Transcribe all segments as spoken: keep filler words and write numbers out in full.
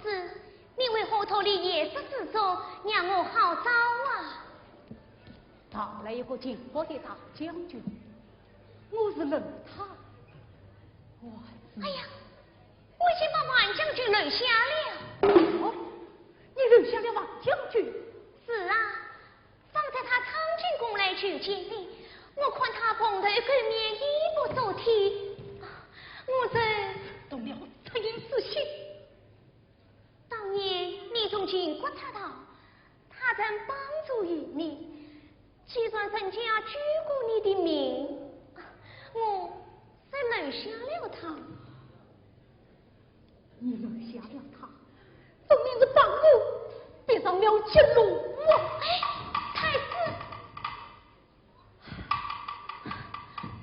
子，你为何脱离夜色之中，让我好找啊？跑来一个秦国的大将军，我是冷他。我是……哎呀，我已经把万将军留下了。哦，你留下了万将军？是啊，方才他闯进宫来求见你，我看他蓬头垢面，衣不遮体，啊，我就……动了恻隐之心。 当年你从秦国逃到，他曾帮助于你，既然人家救过你的命，我才留下了他。你留下了他，分明是把我逼上了绝路啊！哎，太子，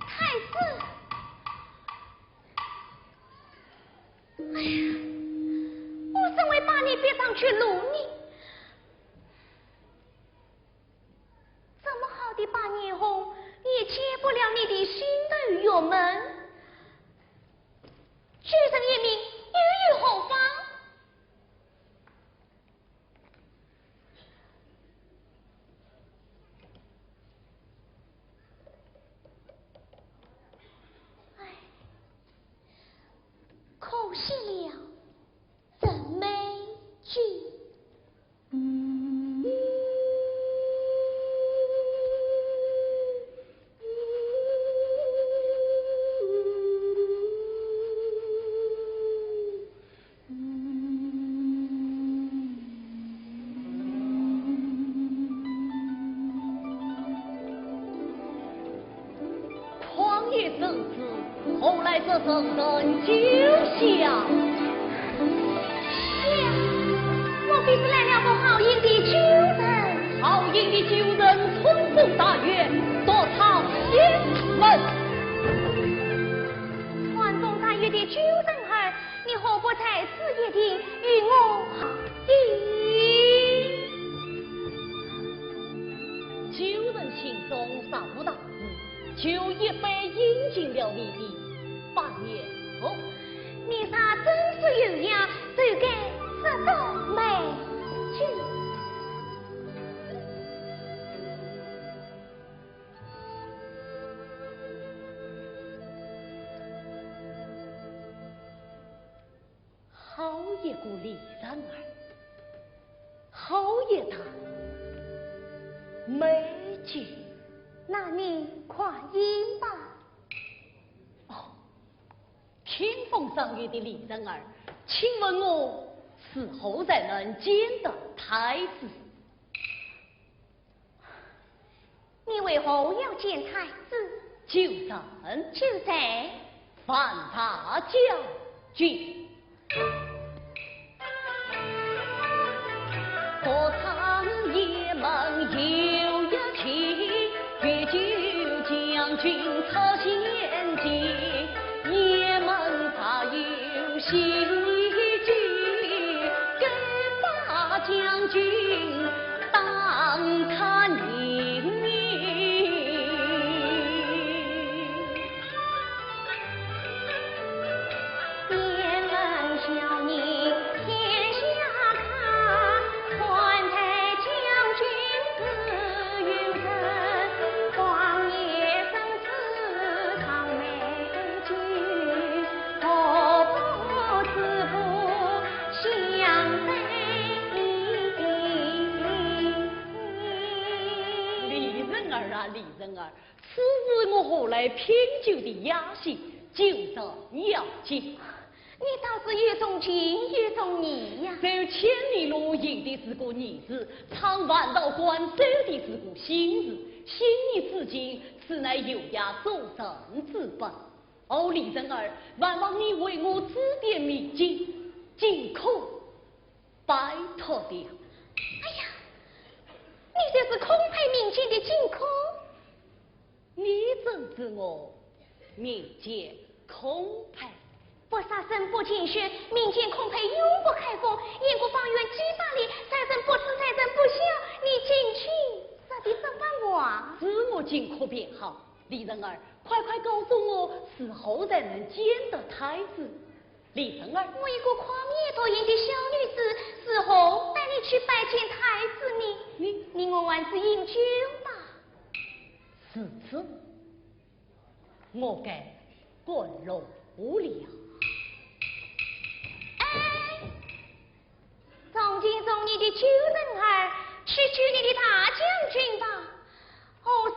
太子！ 哎呀，我怎会把你逼上绝路呢？这么好的白颜红，也解不了你的心头郁闷。救人一命，又有何妨？ 唉，可惜了陈美君。 匡爷圣旨，何来这沉沉酒香？呀，莫非是来了个好饮的酒人？好饮的酒人，春风带月，独唱一门。春风带月的酒人儿，你何不在此一听，与我一饮？酒人心中尚无大志， 就一杯饮尽了你的白颜红。你若真是有雅，就该值得美酒。好一个李人儿，好一坛美酒。那你快饮吧。 哦，听风赏月的李人儿，请问我伺候在哪见得太子？你为何要见太子？就在……就在……樊大将军。 李人儿啊，李人儿， 此时我何来品酒的雅兴，酒色要紧。你倒是又重情又重义呀。走千里路，游的是个儿子，唱蟠桃馆，走的是个心事。心意至情，此乃优雅做人之本。哦，李人儿，还望你为我指点迷津，尽可拜托了。哎呀，你就是空配迷津的荆轲。 你怎知我名叫空配？不杀生，不净血，民间空配永不开封，雁过方圆几百里，杀人不死，杀人不休，你竟去说的这番话。知我荆轲便好。李人儿，快快告诉我，是何人能见得太子？李人儿。我一个诓你独眼的小女子，如何带你去拜见太子呢？你，你我还是饮酒吧。如此，我该赶路了。哎，从今从你的旧人儿，去救你的大将军吧。何时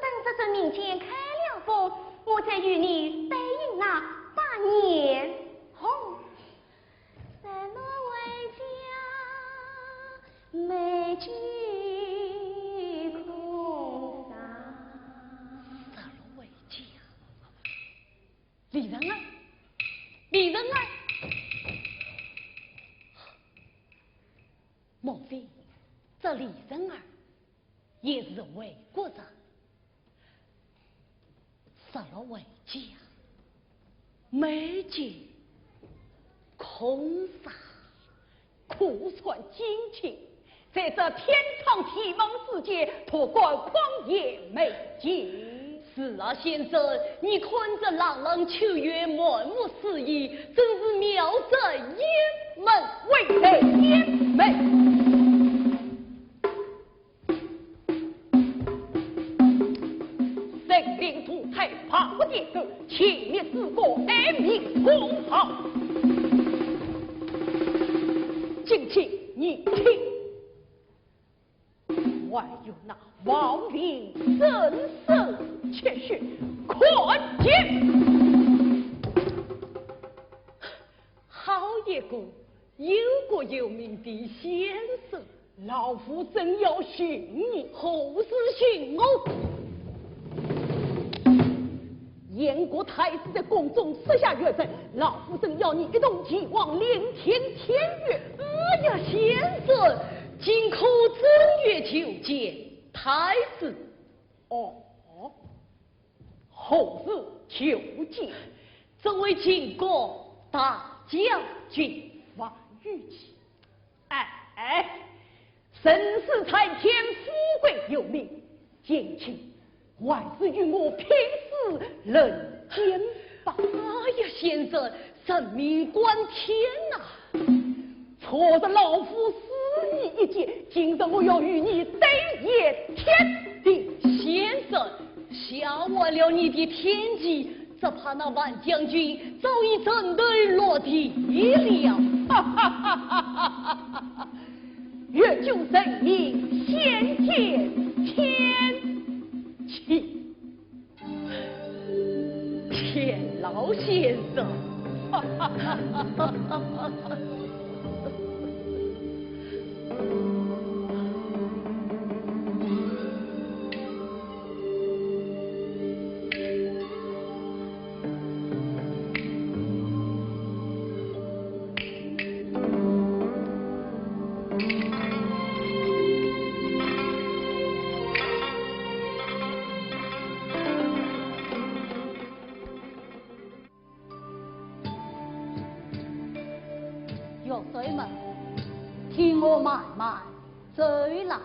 等这只民间开了封，我再与你对饮那百年红。 日落回家。李人儿，李人儿，莫非这李人儿也是魏国人？ 日落回家，未见空房。苦劝金卿，在这天长地久之间，托管荒野未及。是啊，先生，你看这朗朗秋月，满目诗意，真是妙哉雁门。为谁雁门？ 神灵图台，白骨殿阁，前面四个安民同好。金卿，你听，还有那王林镇守七旬，看剑。好一个 有国有民的先生。老夫正要寻你。何事寻我？燕国太子在宫中设下御阵，老夫正要你一同前往聆听天乐。哎呀，先生，今可正月求见太子。哦，何事求见？这位秦国大将军。王与其 哎，哎，人世在天，富贵由命，贤卿，还是与我拼死论剑吧。哎呀，先生，人命关天呐！昨日老夫死你一剑，今日我要与你对簿天定。先生，下完了你的天计， 只怕那万将军早已沉头落地了。哈哈哈哈哈哈！欲救人命，先见天。请。田老先生。哈哈哈哈哈！ 药水们，听我慢慢走来。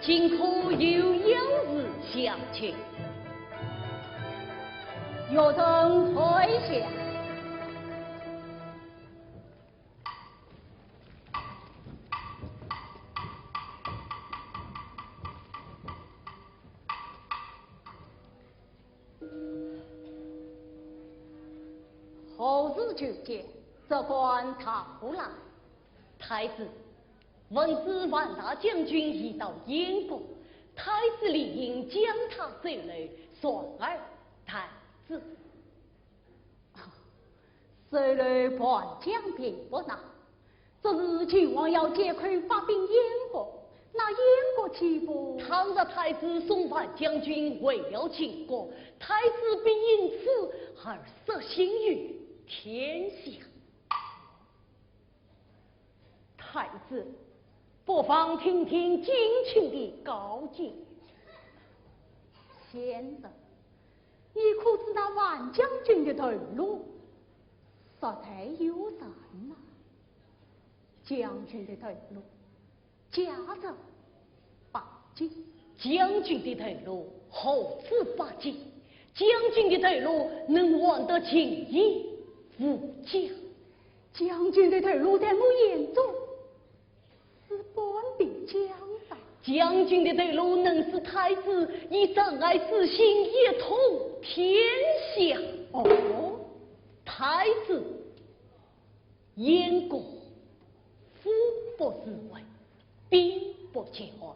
今可有要事相求？有人在下。何事求见？这官差何来？太子， 闻知樊大将军已到燕国，太子理应将他收留，传尔太子。啊，收留叛将并不难，只是秦王要借口发兵燕国，那燕国岂不……倘若太子送樊将军回了秦国，太子必因此而失信于天下。 太子，不妨听听近卿的高见。先生，你可知那樊将军的头颅实在有人呐？将军的头颅 价值百金。将军的头颅何止百金？将军的头颅能换得金银无价。将军的头颅在我眼中是半壁江山。将军的头颅能使太子以仁爱之心一统天下。哦，太子， 燕国富不自贵，兵不及外，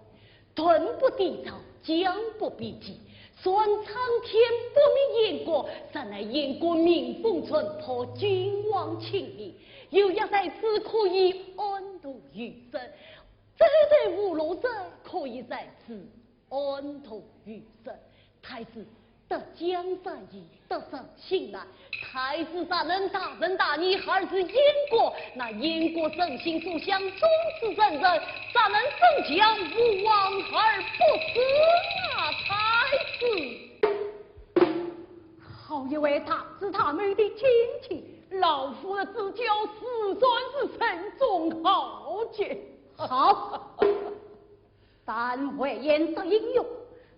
盾不抵朝，将不比己。虽然苍天不灭燕国，然而燕国民风淳朴，君王亲民，有药材之可以安度余生，这对无路者可以在此 安度余生。太子，得江山易，得人心难。太子大人大仁大义，而治燕国，那燕国人心所向，忠直仁人，大人怎讲无往而不自啊？太子。好一位大智大谋的卿卿，老夫的指教自然是正中豪杰。好。 但为燕得英雄，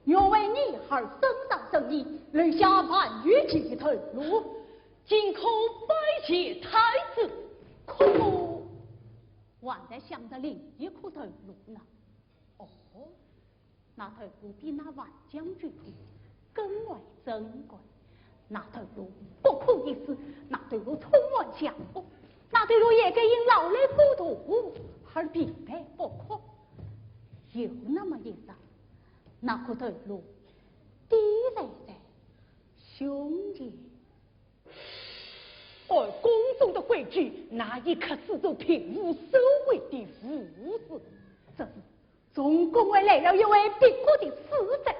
愿为你而身丧生意，留下樊于期的头颅。今可拜谢太子。可我还在想着另一颗头颅呢。哦，那头颅比那樊将军的更为珍贵。 那头颅不可一世，那头颅充满香火，那头颅也该因劳累过度而疲惫不堪。有那么一日，那颗头颅跌落在胸前。按宫中的规矩，那一刻是做平湖守卫的武士。这时 从宫外来了一位别国的使者，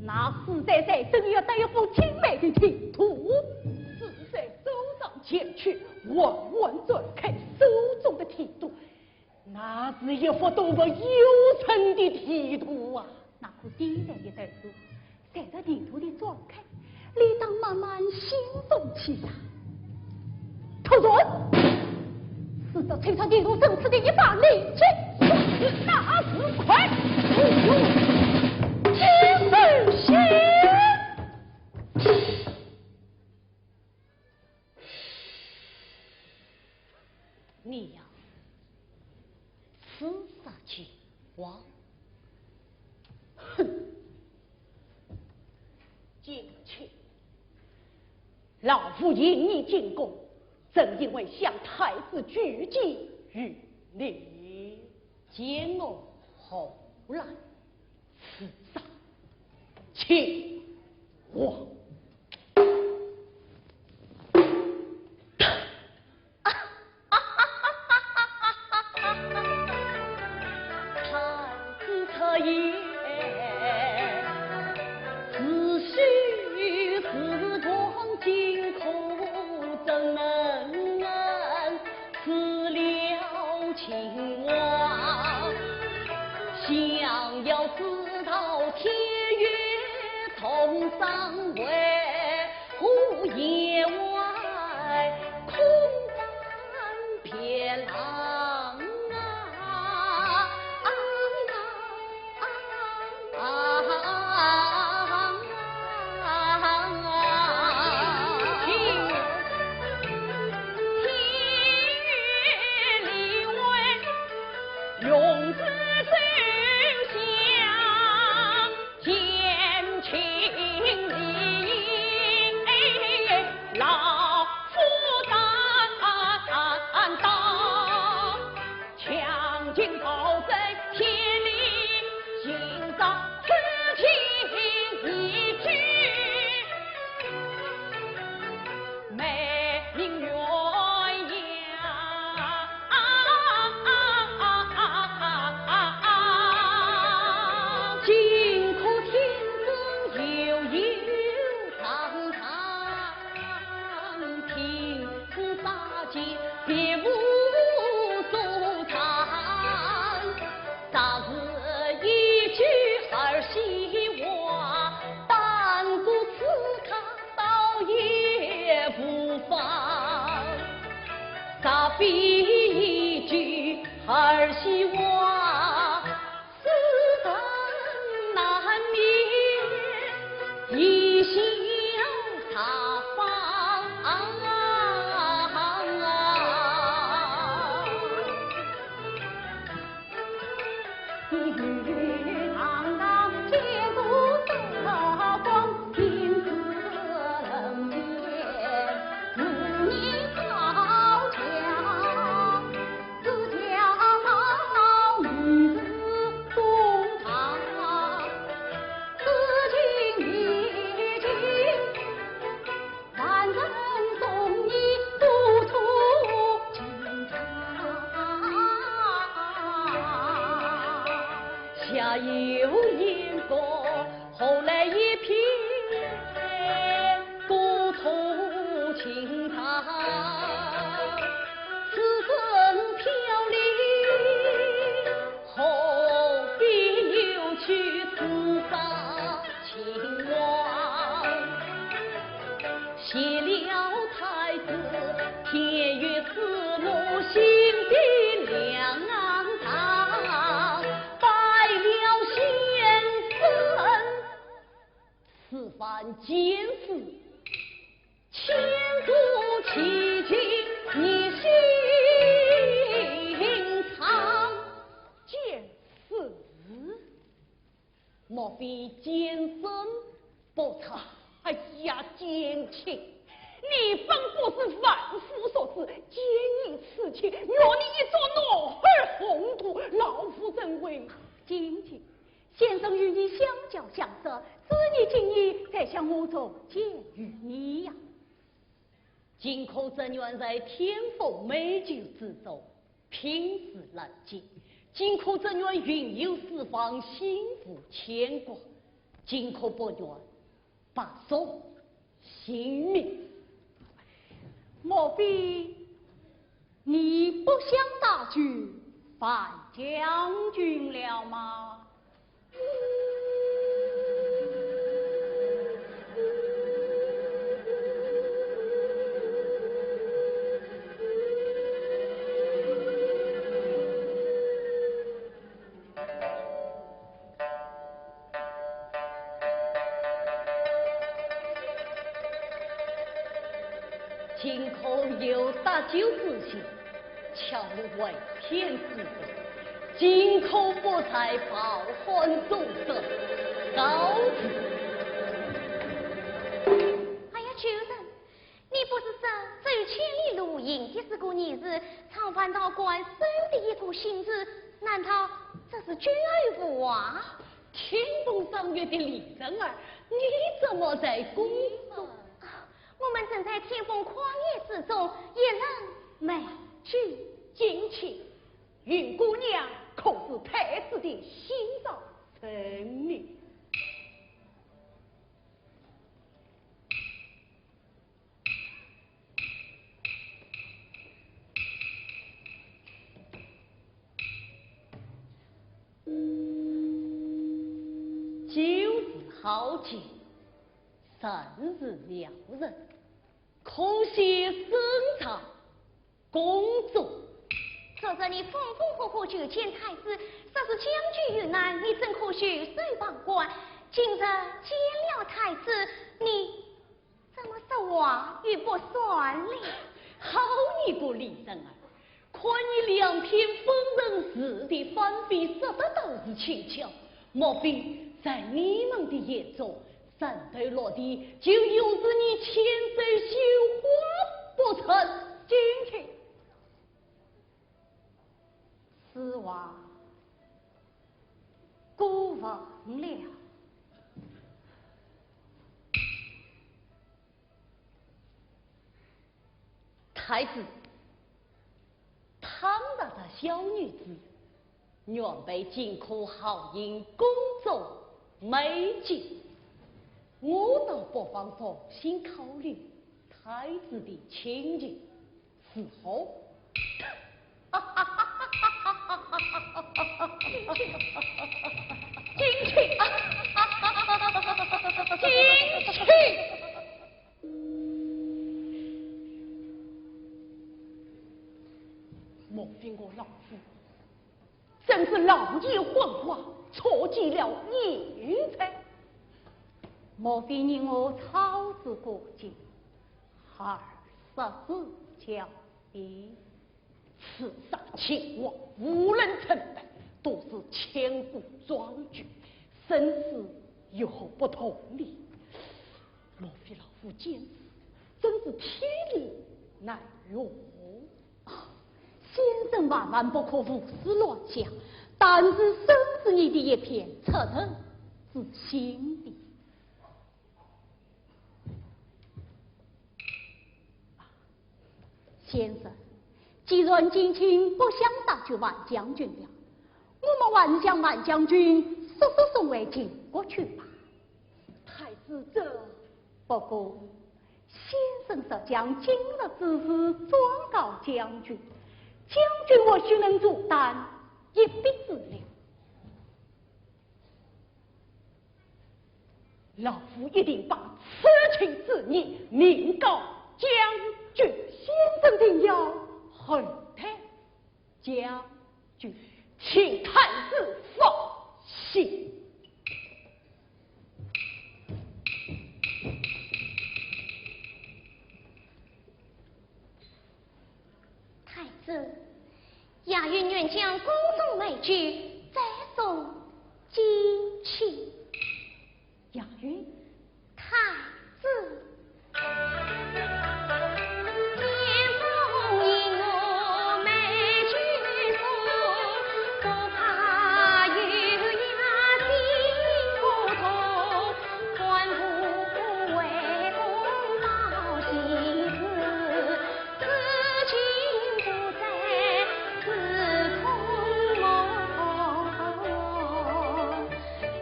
那使者手中要带一幅精美的地图。使者走上前去，缓缓展开手中的地图，那是一幅多么幽深的地图啊！那颗跌落的头颅 随着地图的展开，理当慢慢欣赏起来。突然，使者抽出地图深处的一把利剑，那是快，哎呦，金手铉！你呀， 刺杀秦王。哼！近卿，老夫引你进宫，正因为想太子举荐于你。见我何来刺杀秦王？ 太子出言，是虚是狂，今可怎能辞了秦王？想要知道天下众生为老夫担当，强劲保证千里行走，此情一句，美名远扬。 金科天生又有长长，平生杀戒别无所藏。昨日一句儿戏话，耽搁此刻倒也无妨。 若非一句儿戏话，世人难免贻笑茶舫。下有言过，后来一篇歌吐情长。此生飘零，何必又去思伤 情网。谢了太子，天与子母心的粮堂，拜了先生。此番见师，千古奇景你心藏。见师。 莫非见生不差？哎呀，见卿，你本不是万夫所指，见你此情，与你一座男儿红土，老夫怎会？见卿，先生与你相交相识，知你今日，才想我重见于你呀。 金科状元在天府美酒之中，品质难及。金科状元云游四方，心无牵挂。金科状元，白送姓名。莫非你不想搭救樊将军了吗？ 今可有搭救之心，巧为天子，今可不才抱憾终身，告辞。哎呀，主人，你不是说走千里路，赢的是个人，是唱反倒官，输的一个心字，难道这是君儿话？ 天蓬赏月的李人儿，你怎么在宫中？啊，我们正在天蓬旷野之中，一人美酒。近前，云姑娘可是太子的心上人呢。 酒是好酒，人是妙人，可惜深藏宫中。昨日你风风火火求见太子，说是将军遇难，你怎可袖手旁观？今日见了太子，你 怎么说话也不算哩？好你个李人儿，看你两篇风尘事的翻飞，说的都是轻巧，莫非在你们的眼中，枕头落地，就由得你千岁绣花不成？进去。此话孤闻了。太子，倘若这小女子 原配尽可好饮宫中美酒，我倒不妨重新考虑太子的请求，如何？进去，进去，进去！莫非我老夫 真是狼狈昏花，错及了贤才。莫非你我操之过急，而失之交臂？刺杀秦王，无论成败，都是千古壮举，生死有何不同呢？莫非老夫见此，真是天理难容？ 先生万万不可胡思乱想，但是深知你的一片赤诚之心的。先生，既然金卿不想杀绝万将军了，我们还将万将军速速送回秦国去吧。太子，这……不过， 先生若将今日之事转告将军，将军或许能承担一臂之力。老夫一定把此情之意明告将军。先生定要厚待 将军，请太子放心。太子，雅云愿将宫中美酒再送金卿。 雅云。太子。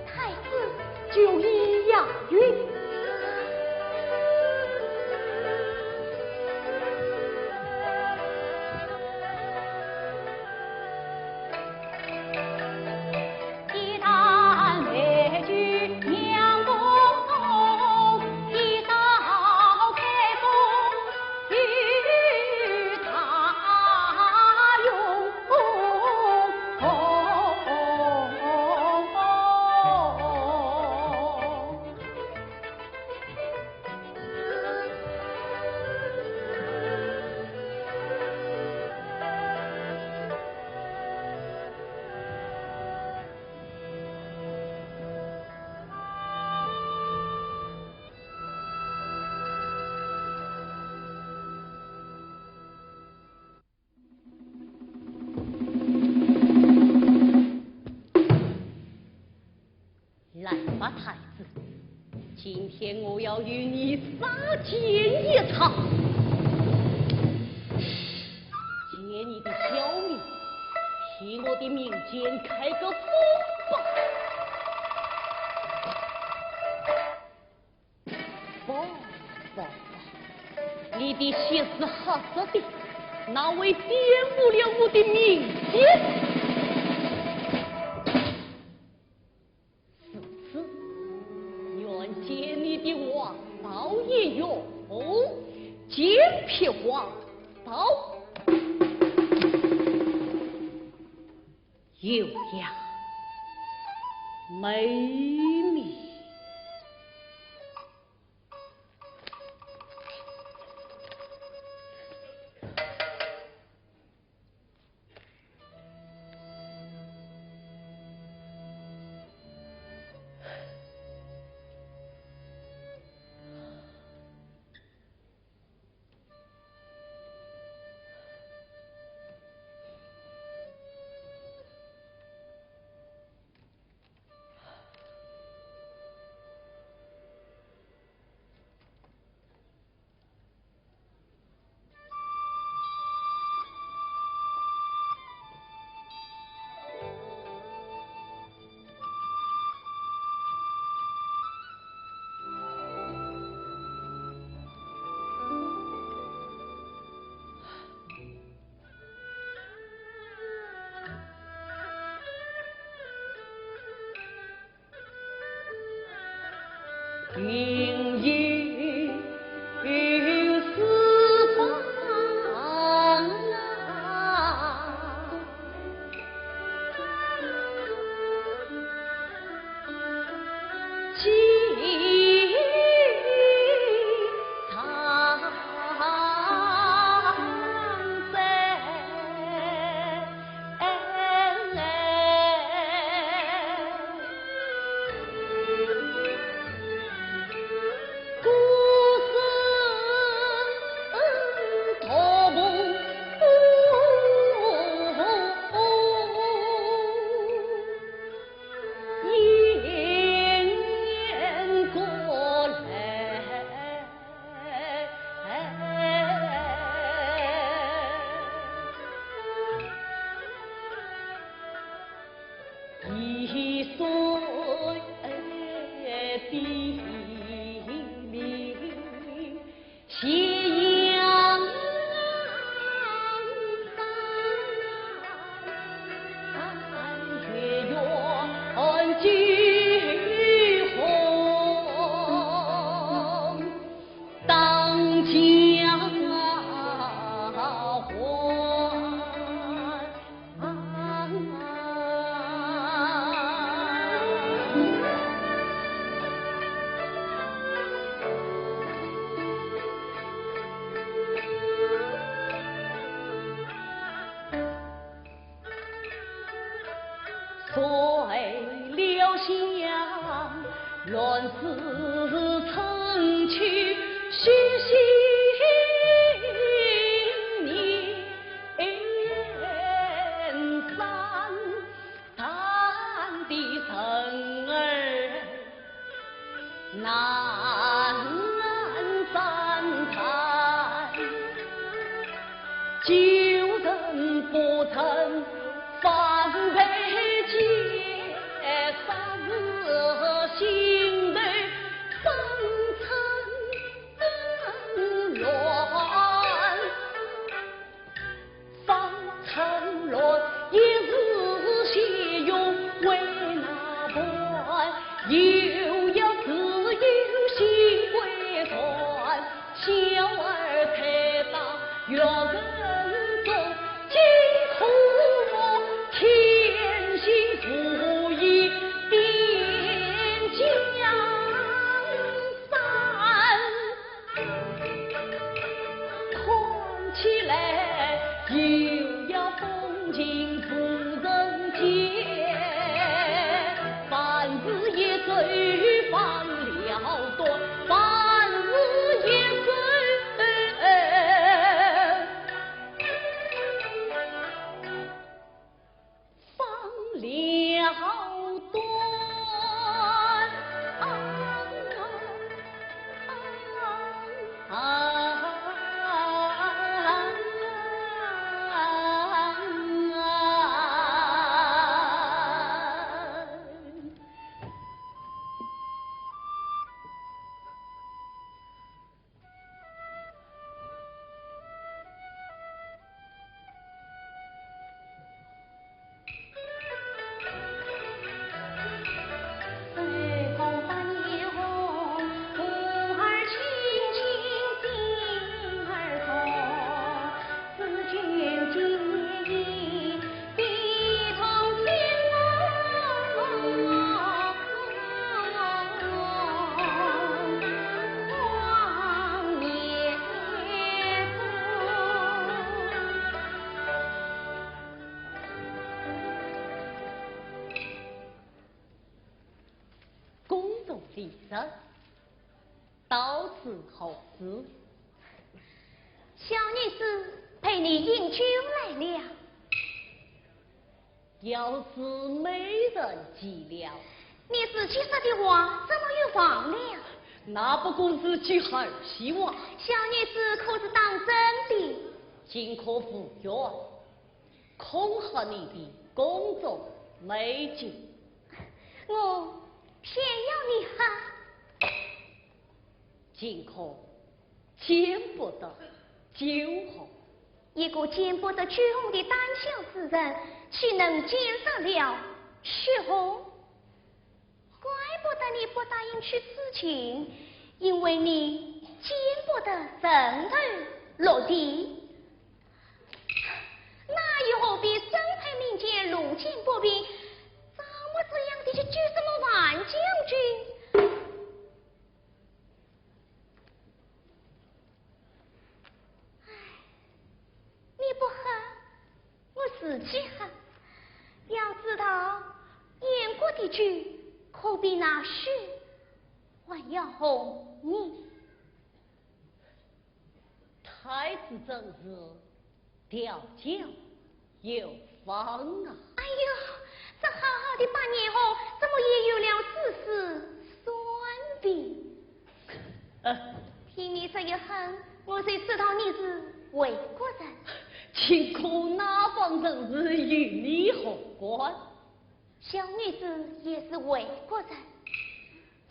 太子就依雅云。来吧，太子，今天我要与你杀奸一场，借你的小命，替我的民间开个封吧。 不，不，不，你的血是黑色的，那会玷污了我的民间。如此，愿借你的黄袍一用，金皮黄袍。 有呀，妹妹。公主夫人，到此何事？小女子陪你饮酒来了。要是美人计了？你自己说的话，怎么又忘了？那不过是句儿戏话。小女子可是当真的？尽可无怨。 恐吓你的公主美酒。我偏要你喝。尽可见不得酒红。一个见不得酒红的胆小之人，岂能见得了血红？怪不得你不答应去侍寝，因为你见不得人头落地。那又何必身配民间，路见不平，这么这样的去救什么万将军？唉，你不喝，我自己喝。要知道，燕国的酒可比那血还要红呢。太子真是调教有方啊！哎呦，这好好的八年红，怎么也有了如此酸味？呃，听你这一哼，我就知道你是魏国人。秦国哪方人氏与你何干？小女子也是魏国人，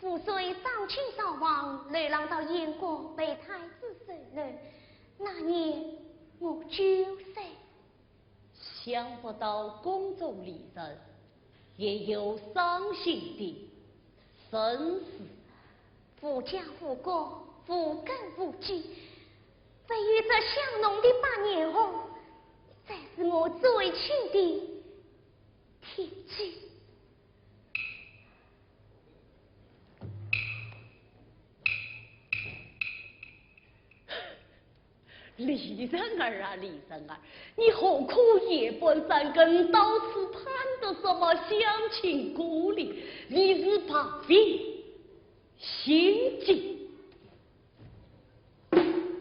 父随商卿逃亡，流浪到燕国被太子收留。那年我九岁。想不到宫中离人，也有伤心的身世。无家无国，无根无基，唯有这香浓的八年红，才是我最亲的贴己。丽人儿啊，丽人儿，你何苦夜半三更到此攀得什么乡亲故里？你是怕非心机。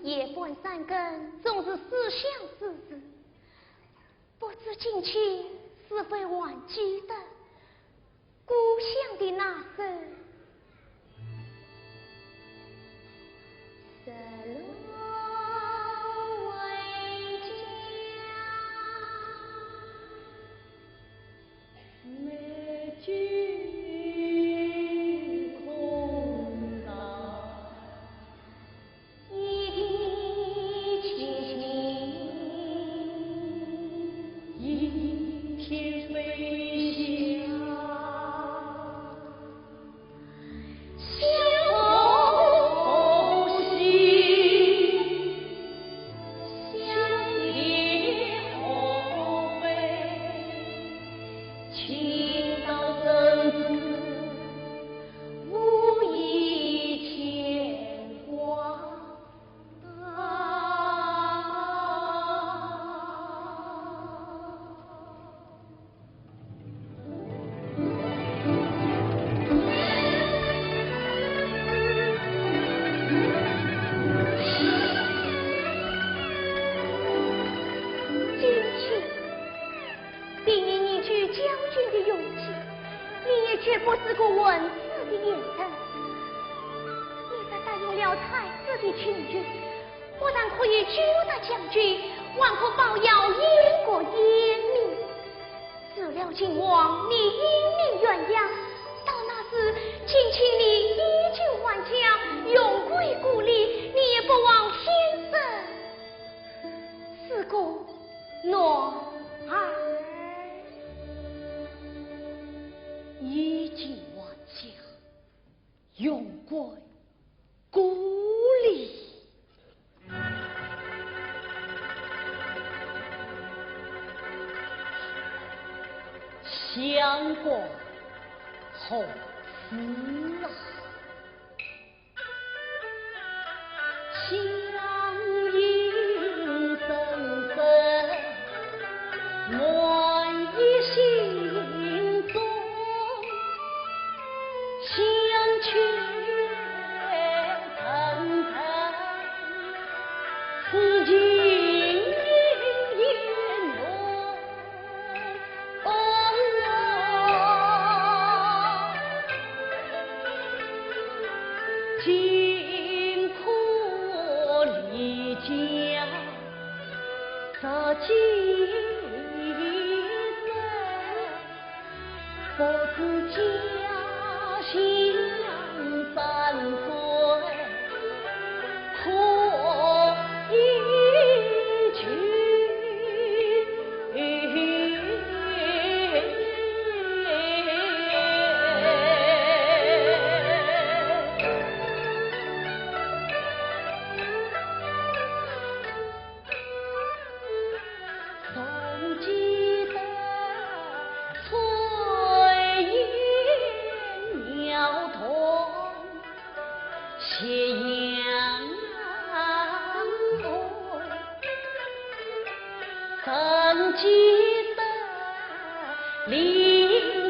夜半三更总是思乡之时，不知近期是否还记得 故乡的那首《十六回》。比你凝聚将军的勇气，你也绝不是个混子的眼神。你若答应了太子的请求，不但可以救得将军，还可保耀燕国英名。除了秦王你英名远扬，到那时，秦卿你衣锦还乡，荣归故里，你也不枉先生 是个男儿。衣锦还乡，荣归故里。相国何辞啊？曾记得，临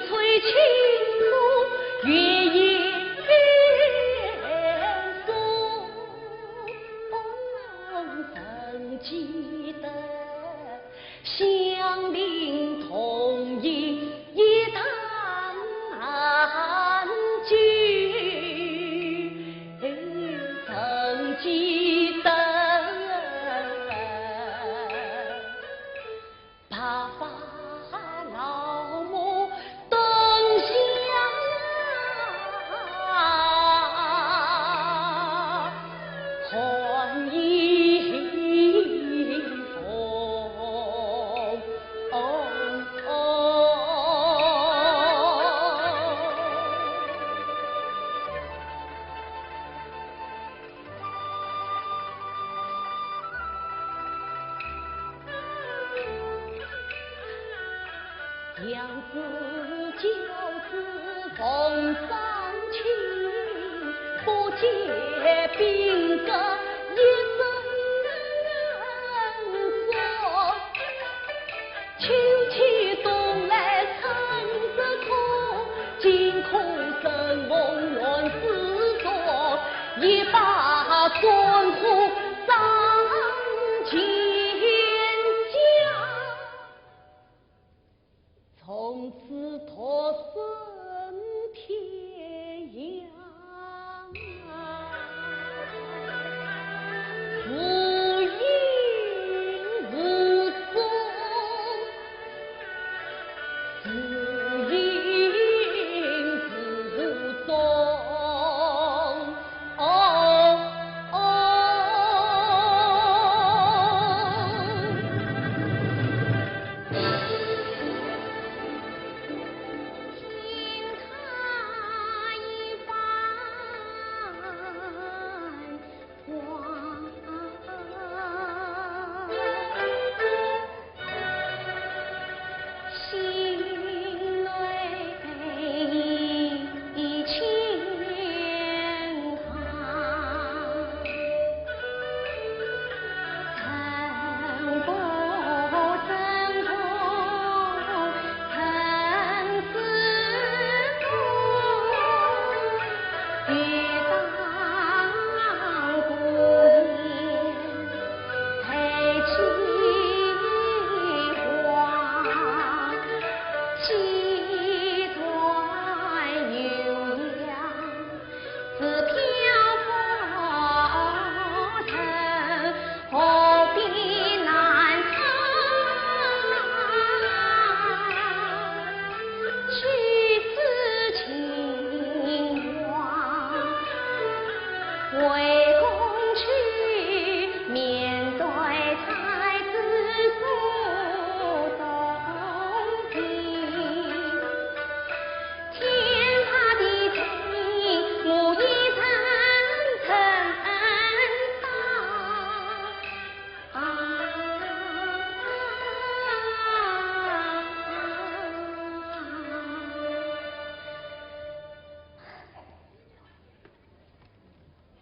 翠青楼月夜送，曾记得，香菱同饮一坛酒，曾记得。 白发老母灯下寒衣红。娘子教子奉双亲，不解兵革一身所。 轻轻东来春日空，惊恐生逢乱世中，一把断虎上肩胛，从此脱身天涯。 如影如踪，如影如踪。哦，哦。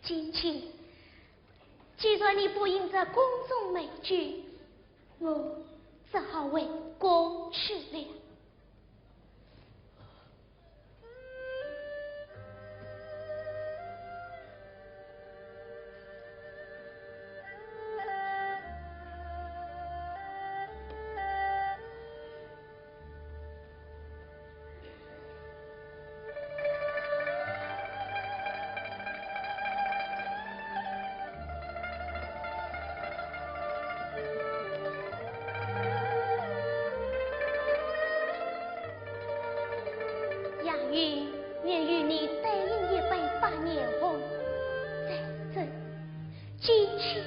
金卿，既然你不饮这宫中美酒，我只好回宫去了。 杨云，愿与你对饮一杯百年红。在这，金卿，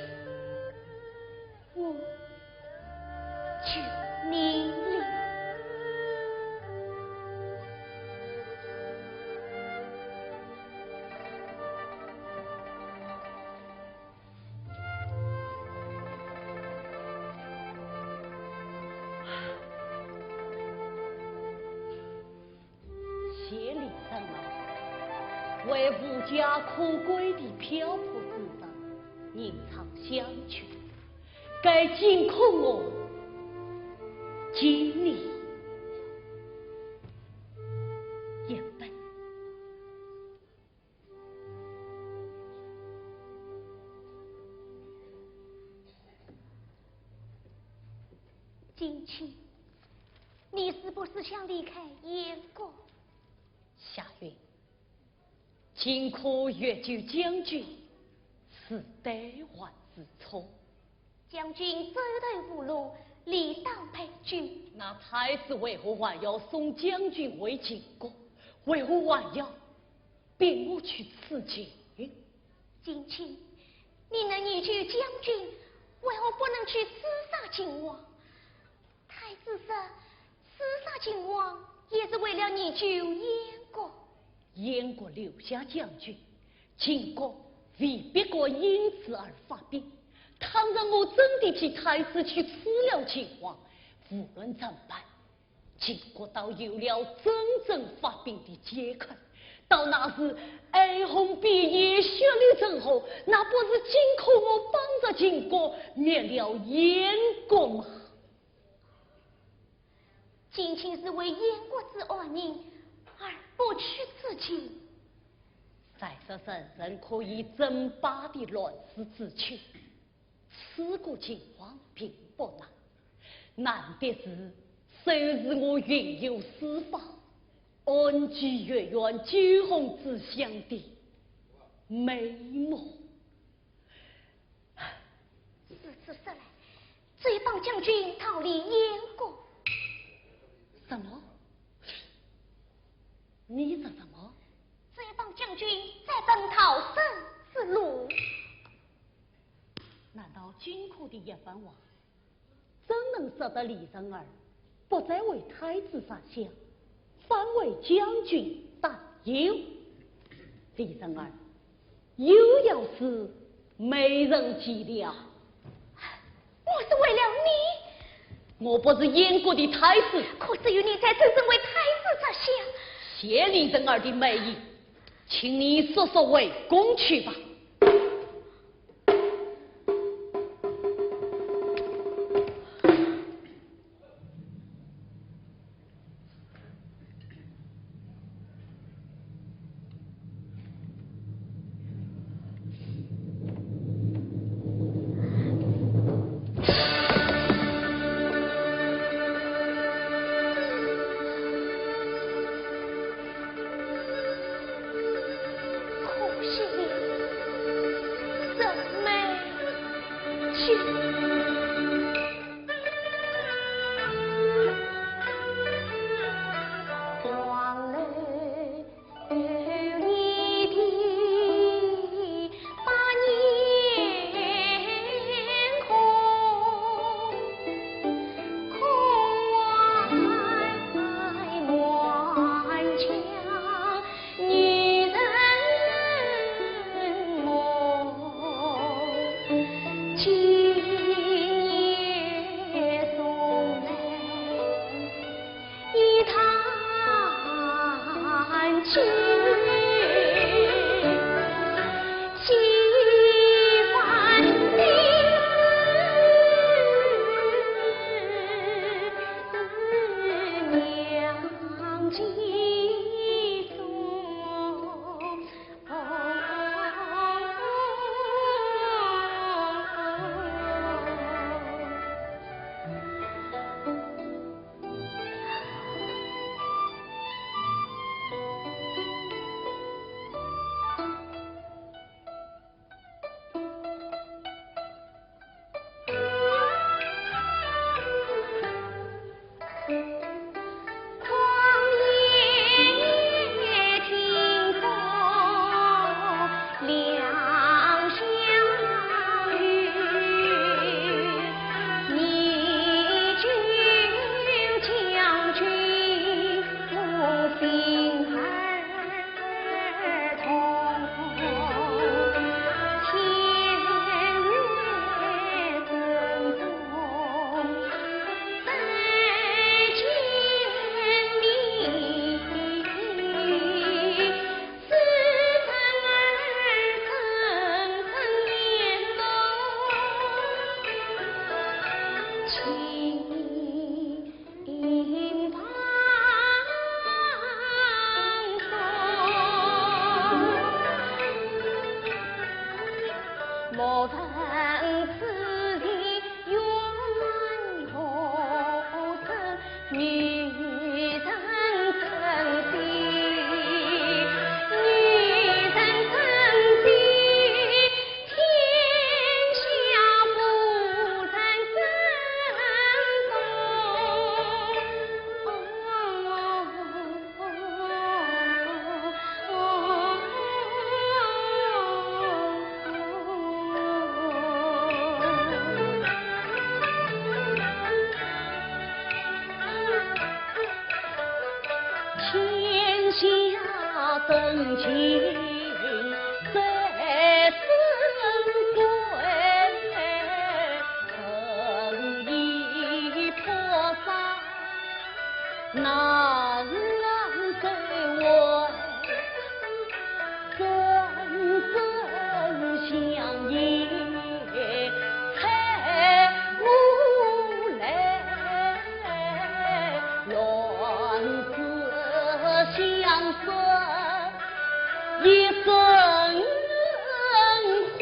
我求你了。 谢礼人啊，为无家可归的漂泊之人吟唱乡曲，该惊恐我敬你一杯。金卿，你是不是想离开燕国？夏云， 今可欲救将军，是对还是错？将军走投无路，理当陪救。那太子为何还要送将军回秦国？为何还要逼我去刺秦？金卿，你能营救将军，为何不能去刺杀秦王？ 太子说，刺杀秦王也是为了营救燕国。燕国留下将军，秦国未必会因此而发兵。倘若我真的替太子去刺了秦王，无论怎般，秦国倒有了真正发兵的借口。到那时，哀鸿遍野，血流成河，那不是尽可我帮着秦国，灭了燕国吗？ 金卿是为燕国之安宁而不去刺秦。再说人人可以称霸的乱世之秋，刺杀秦王并不难，难的是收拾我云游四方、安居月圆、酒红之乡的美梦。 如此说来，就帮将军逃离燕国。什么？你说什么？就帮将军再奔逃生之路。难道荆轲的一番话，真能说得李成儿不再为太子着想， 反为将军担忧？李成儿，有要事没人见了。我是为了你。我不是燕国的太子。可只有你才真正为太子着想。谢李成儿的美意，请你速速回宫去吧。 可惜了，女人真心，女人真心，天下无人能懂。 天下真情在深闺，人已破山难再回。真正相依 开无来，乱世相思一生悔。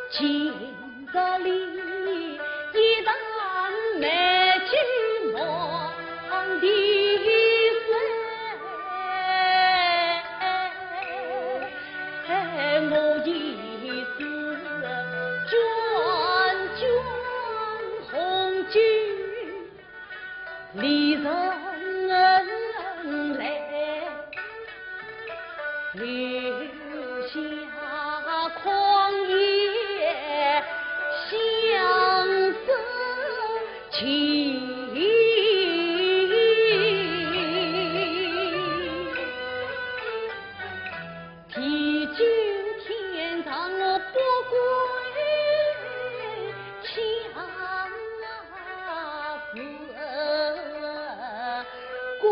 今朝里一场美酒梦的醉。 我已是卷卷红巾，离人来，留下狂言相思情。 地久天长我不归，想啊不归。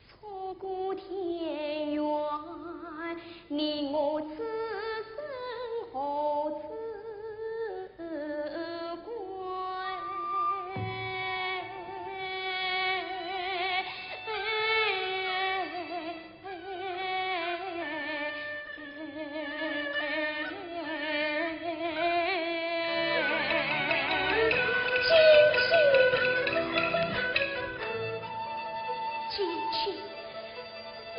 错过天缘，你我此生何止归？ 金星，金星，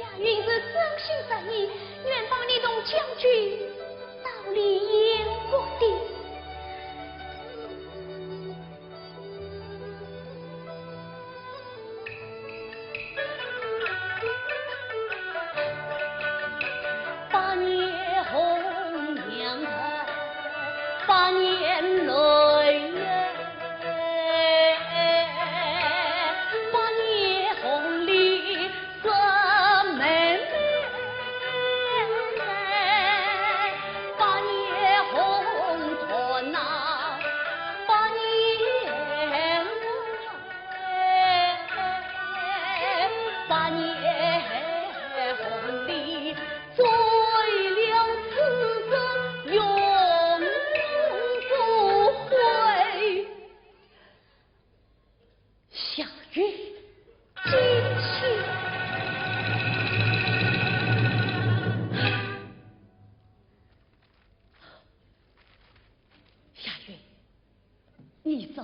雅云是真心实意，愿帮你同将军逃离燕国的。 百年红娘，百年泪，百年红里 色妹妹，百年红尘啊，百年，百年红里，醉了此生永不悔。 夏雨，金星。夏雨，你说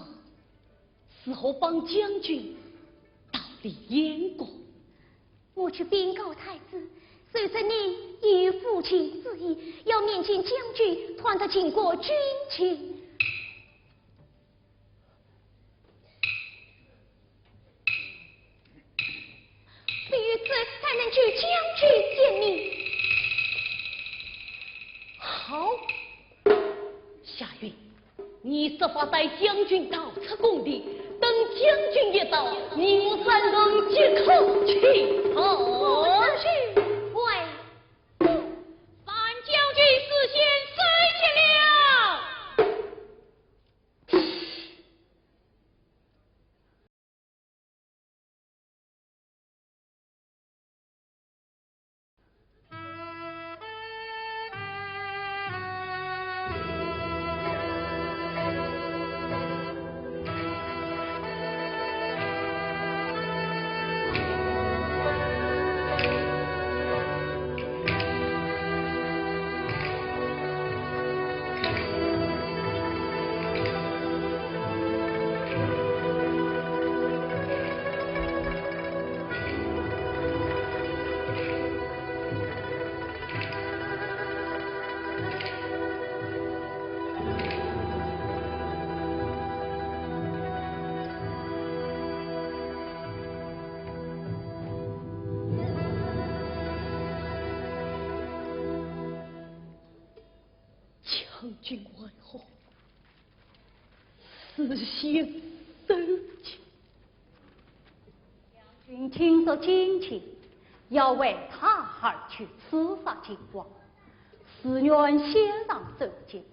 如何帮将军逃离燕国？我去禀告太子，说是你已有夫妻之意，要面见将军，传达秦国军情。速速带将军逃出宫殿，等将军一到，你我三人即可起逃。是。喂，范将军事先收紧了。 将军为何事先收紧？将军听说金卿要为他而去刺杀靖王，自愿献上首级，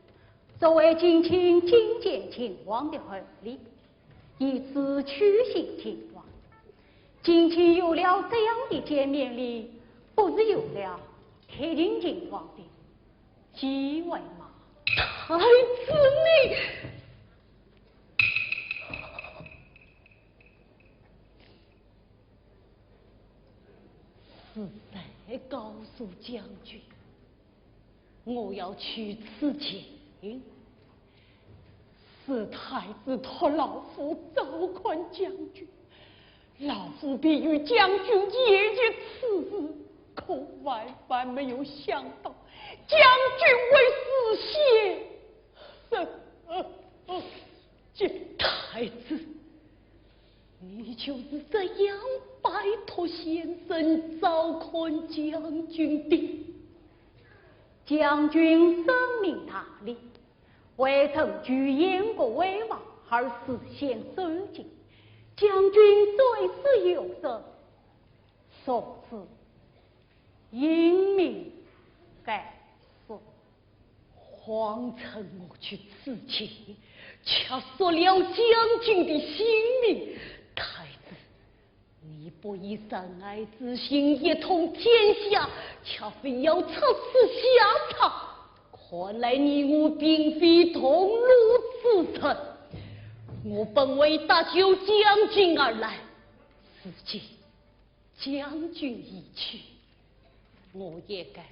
作为金卿觐见靖王的厚礼。 以此取信靖王。金卿有了这样的见面礼，不是有了贴近靖王的机会吗？太子你！是谁告诉将军？ 我要去刺秦，是太子托老夫照看将军，老夫便与将军研究此事，可万万没有想到，将军会事先，这，这太子，你就是这样拜托先生照看将军的。 将军深明大礼，未曾举燕国为王而事先收紧，将军虽是有失，孰知英明该死。谎称我去刺秦，却失了将军的性命，太子， 你不以仁爱之心一统天下，却非要出此下策。看来你我并非同路之人。我本为搭救将军而来，如今将军已去，我也该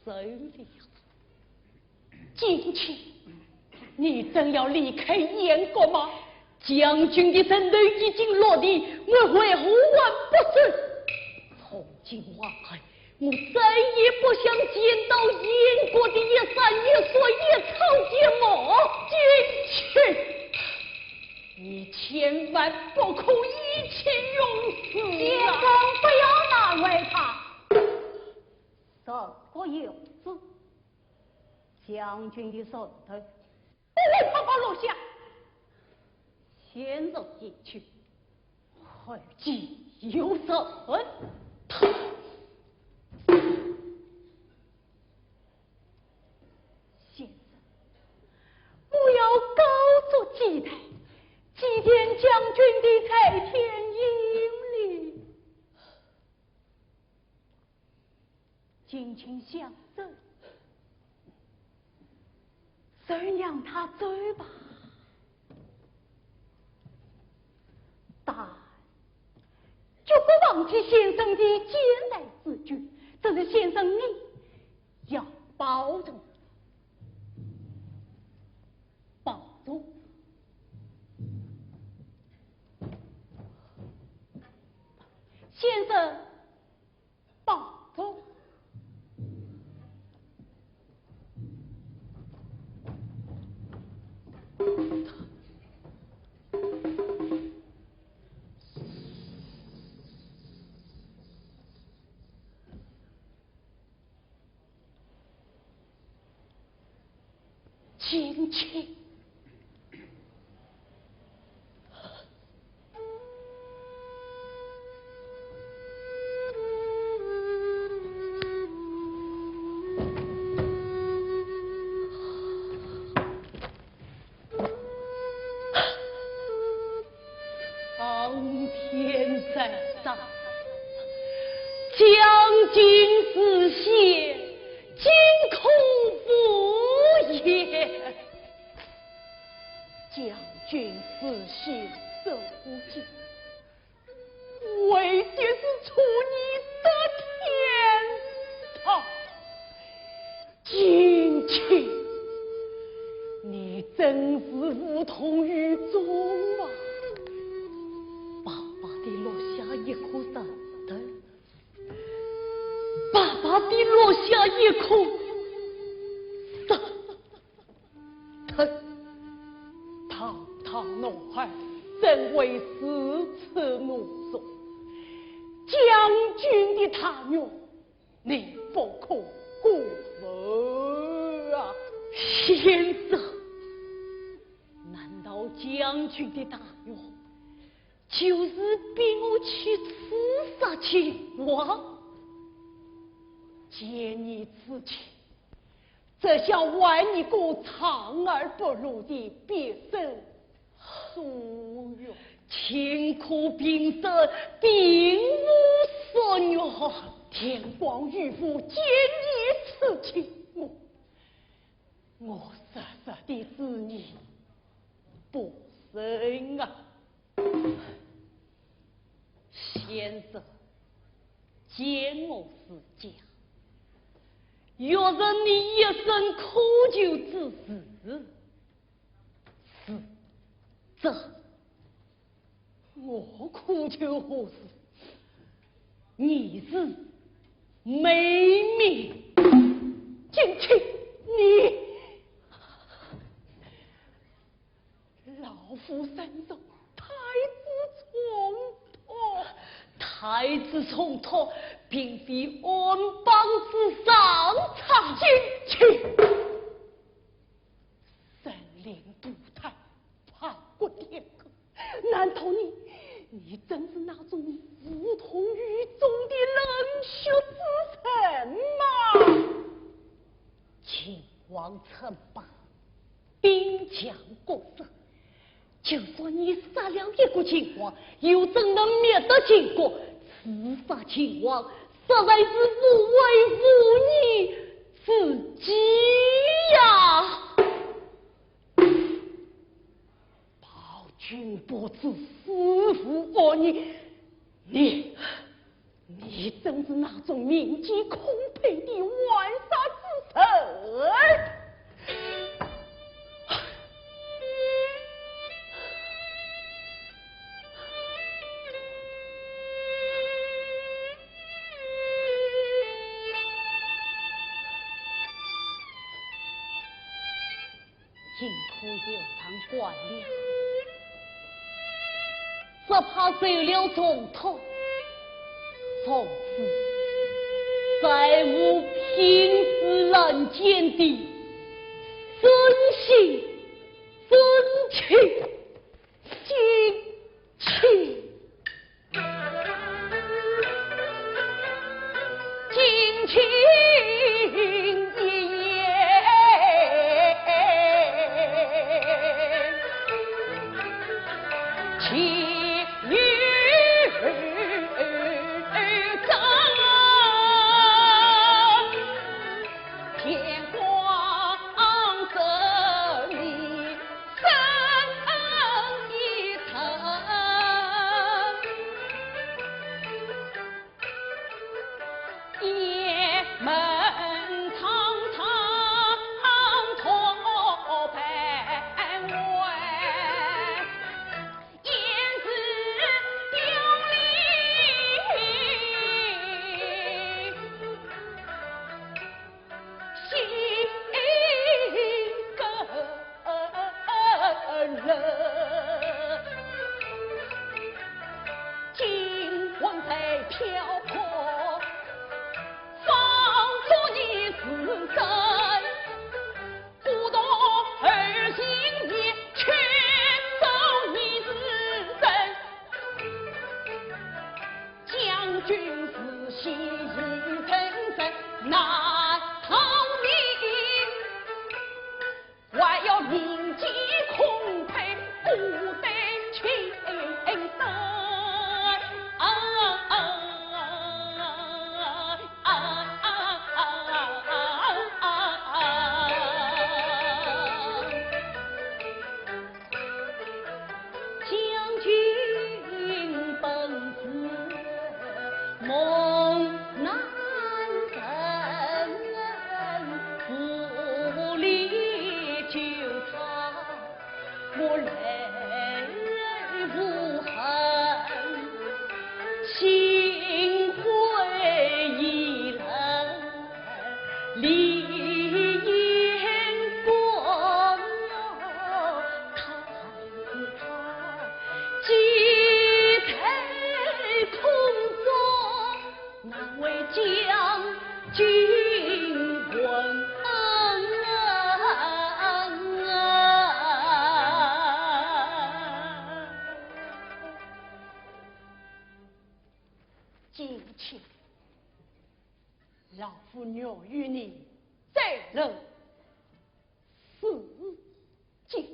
走了。金卿，你真要离开燕国吗？将军的人头已经落地，我为何还不走？从今往后，我再也不想见到燕国的一山一水一草一木。金卿，你千万不可意气用事啊！先生不要难为他。 十个有子，将军的人头不会白白落下。先生一去，后继有人。先生，不要高作期待，祭奠将军的在天英灵。 金卿想走，就让他走吧。但绝不忘记先生的坚带之举，这是先生你要保重，保重。先生， 保重。金卿，将军是贤，今可无言。将军是贤，守护将，为的是助你得天堂。金卿，你真是无动于衷啊！白白地落下一颗石头，白白地落下一颗石头。堂堂男儿，怎会如此懦弱？将军的大愿，你不可辜负啊！先生，难道将军的大愿，就是逼我去刺杀秦王？见你此情，这厢还你个藏而不露的必胜夙愿。乾坤平生，并无夙愿。天光与我，见你此情，我，我实实的是你不仁啊！先生，见我是假，若是你一生苦求之事，是这。我苦求何事？你是美名。金卿，你，老夫身受太子重托。太子重托，并非安邦之上策。金卿，神灵渡台，炮轰天下，难道你，你真是那种无动于衷的冷血之人吗？秦王称霸，兵强国弱，就算你杀了一个秦王，又怎能灭得秦国？刺杀秦王，实在是无为无义之计呀！暴君不知师父恶意，你，你真是那种民间孔沛的玩耍之人。金科有堂官了，只怕受了重托，从此再无平时人间的尊姓尊亲。 亲。金卿，老夫愿与你再论 四句。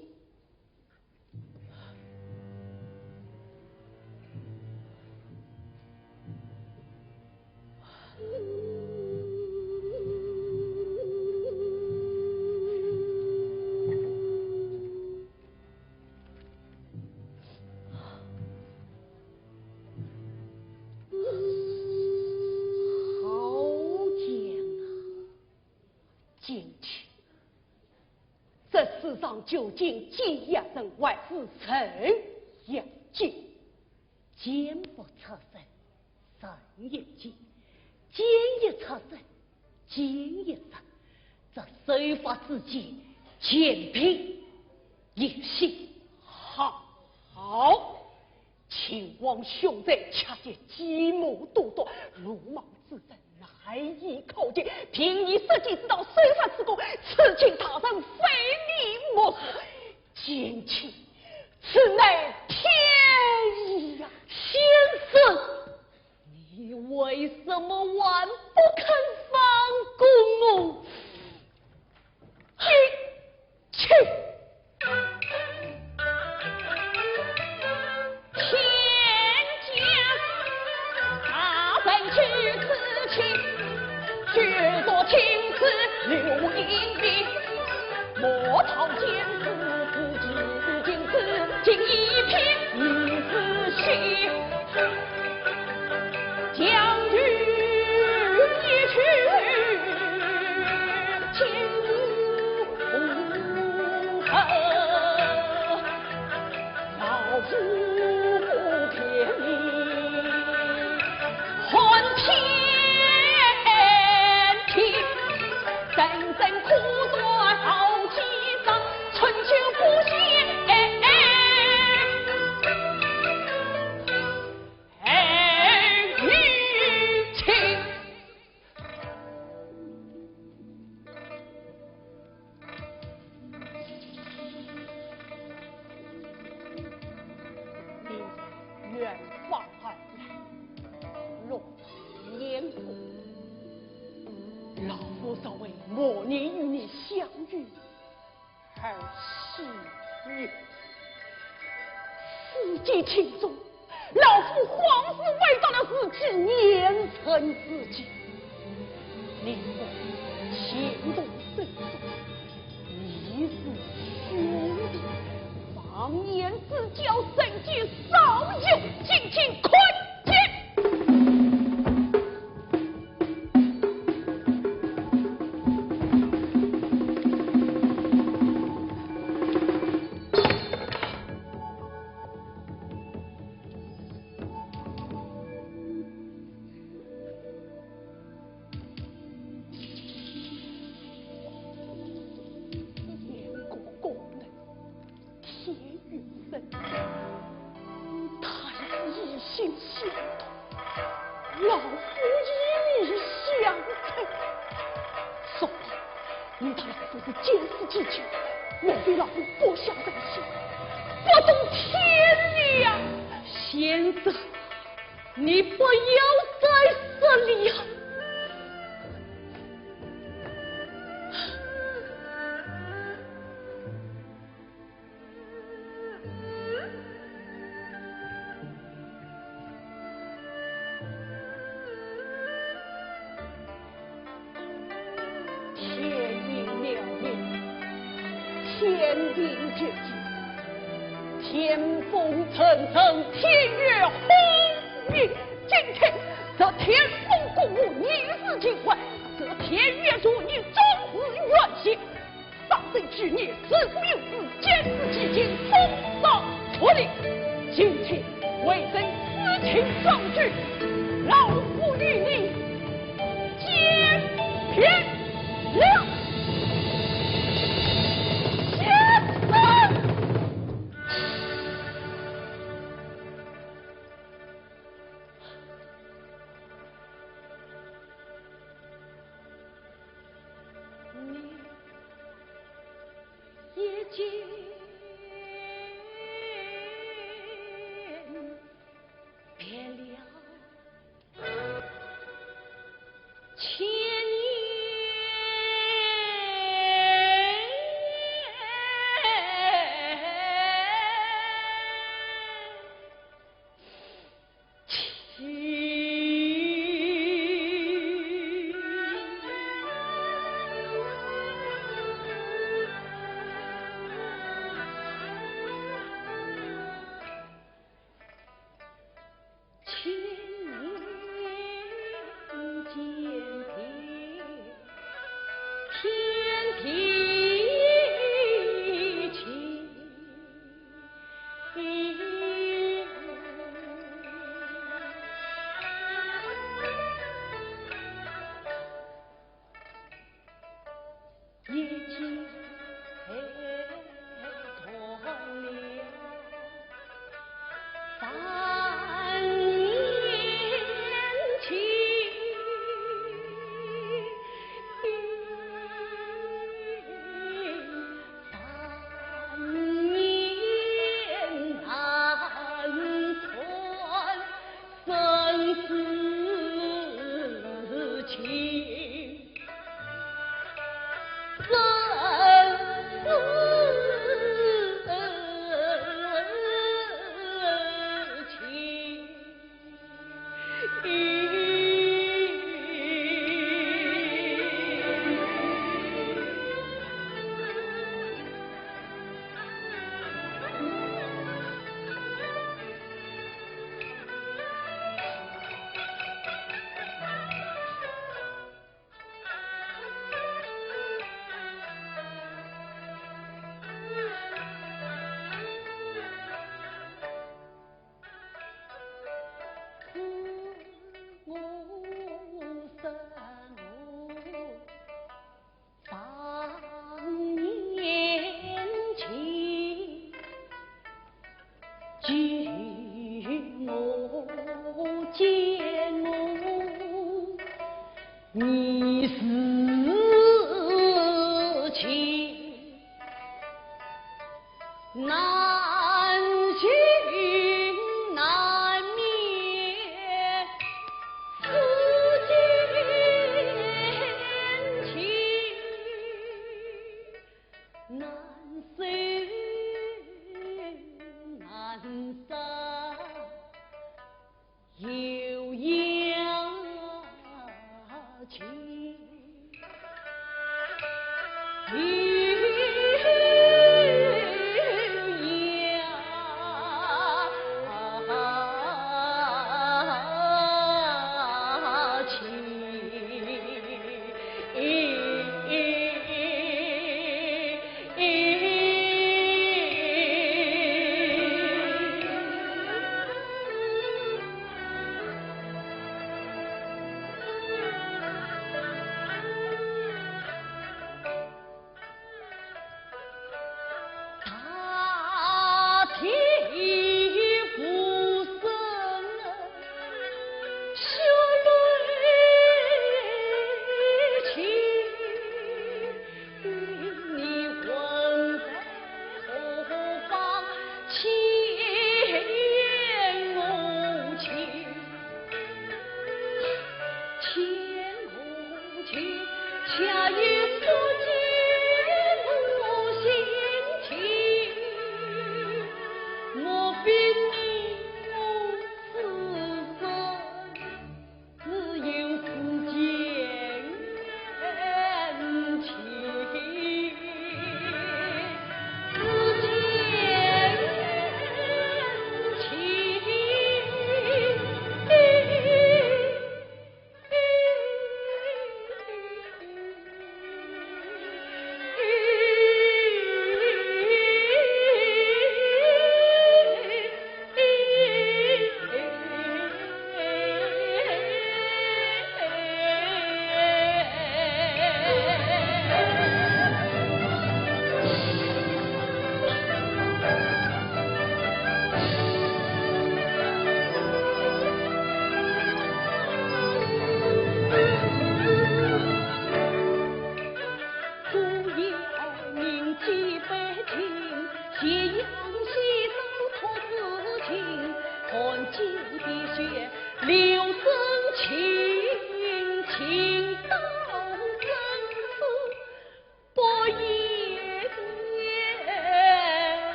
好讲啊！ 金卿，这世上究竟奸也真，还是人也奸？奸不出人，人也奸；奸一出人，奸一出。这守法之间，全凭人心。好，好。 秦王兄在，恰且计谋多端，鲁莽之人难以靠近。凭你射箭之道，守法之功，此情大人非你莫属。金卿，此乃天意呀！先生，你为什么还不肯放过我？ 去，去。天将大人居此情，举座听之留英名，莫道见此事，至今至今一品女子戏。 将军一去，秦王后，老夫不便你，换天地，人生苦短，好几遭，春秋不歇。 你远方而来，落雁过，老夫只为蓦然与你相遇 而喜悦。世间情重，老夫往事回到了自己年成之际。你我情同手足，你是兄弟，忘年之交，人间少有，金卿，看剑！ 天与人，他俩一心相通，老夫与你相配。说吧，你他两人是见死即救，莫非老夫不下人心，不懂天理呀？先生，你不要再说了呀！ 天应妙应，天定绝境，天风阵阵，天月轰鸣。今天这天风过我，你是清欢；这天月入你，终是怨气。 上罪之孽，死不由死，见死即斩，重遭处理。今天未曾私请状举，老夫与你见面了。先生！你已经别了千年情。千年间的天地情。已经断了三年情。三年难断生死情。 生死情。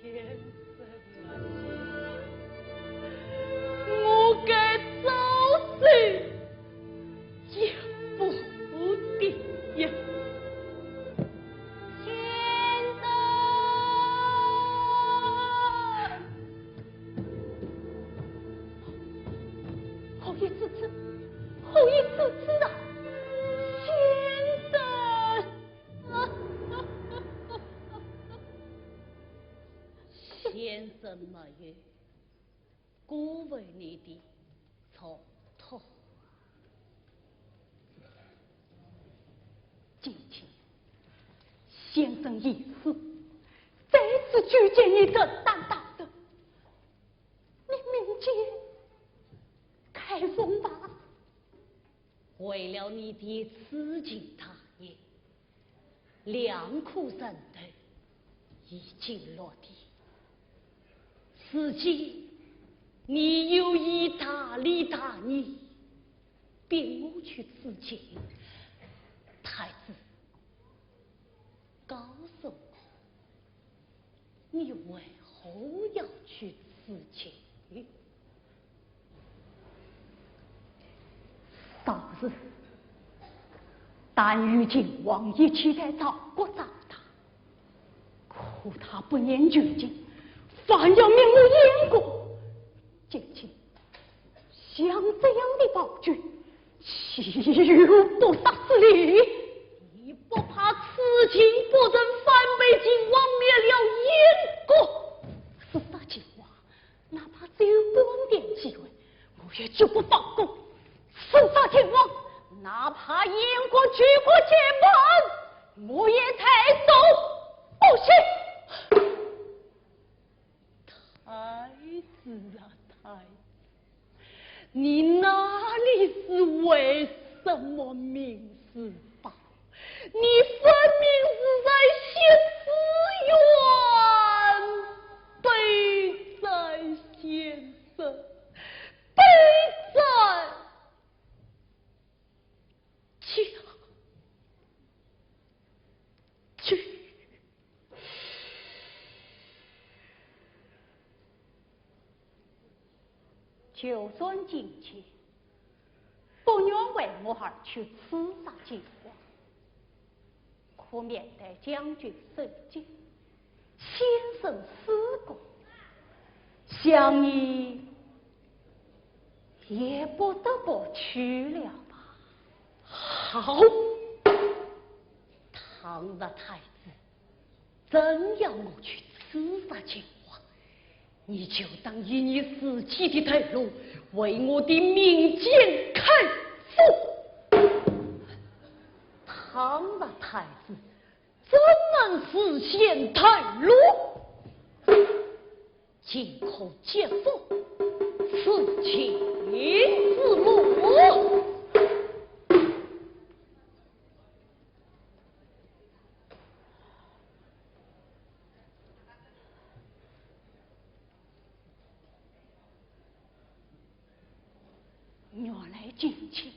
先生啊，我该早死也不得呀。先生，好一次次，好一次次啊，先生。 先生没有辜负你的嘱托。今天先生已死，再次求见你这大大的，你明鉴开封吧。 为了你的此情大义，两颗人头已经落地。如今你有一大利大义，逼我去自尽，太子，告诉我， 你为何要去自尽？当时，但与秦王一起在赵国长大，可他不念旧情，反要灭我燕国。今天，像这样的暴君， 岂有不杀之理？你不怕此情不成反被秦王灭了燕国？刺杀秦王，哪怕只有半点机会，我也绝不放过。刺杀秦王，哪怕燕国举国皆亡，我也在所不惜。太子啊，太子！ 你哪里是为什么明事报？你分明是在行私冤，背债先生，背债 家主。就算今天不愿为我而去刺杀秦王，可面对将军受惊，先生死过，想你也不得不去了吧？好，倘若太子真要我去刺杀秦王，你就当以你自己的头颅为我的命贱砍死。倘若太子 怎能实现头颅？尽可折服，此情之路。原来秦青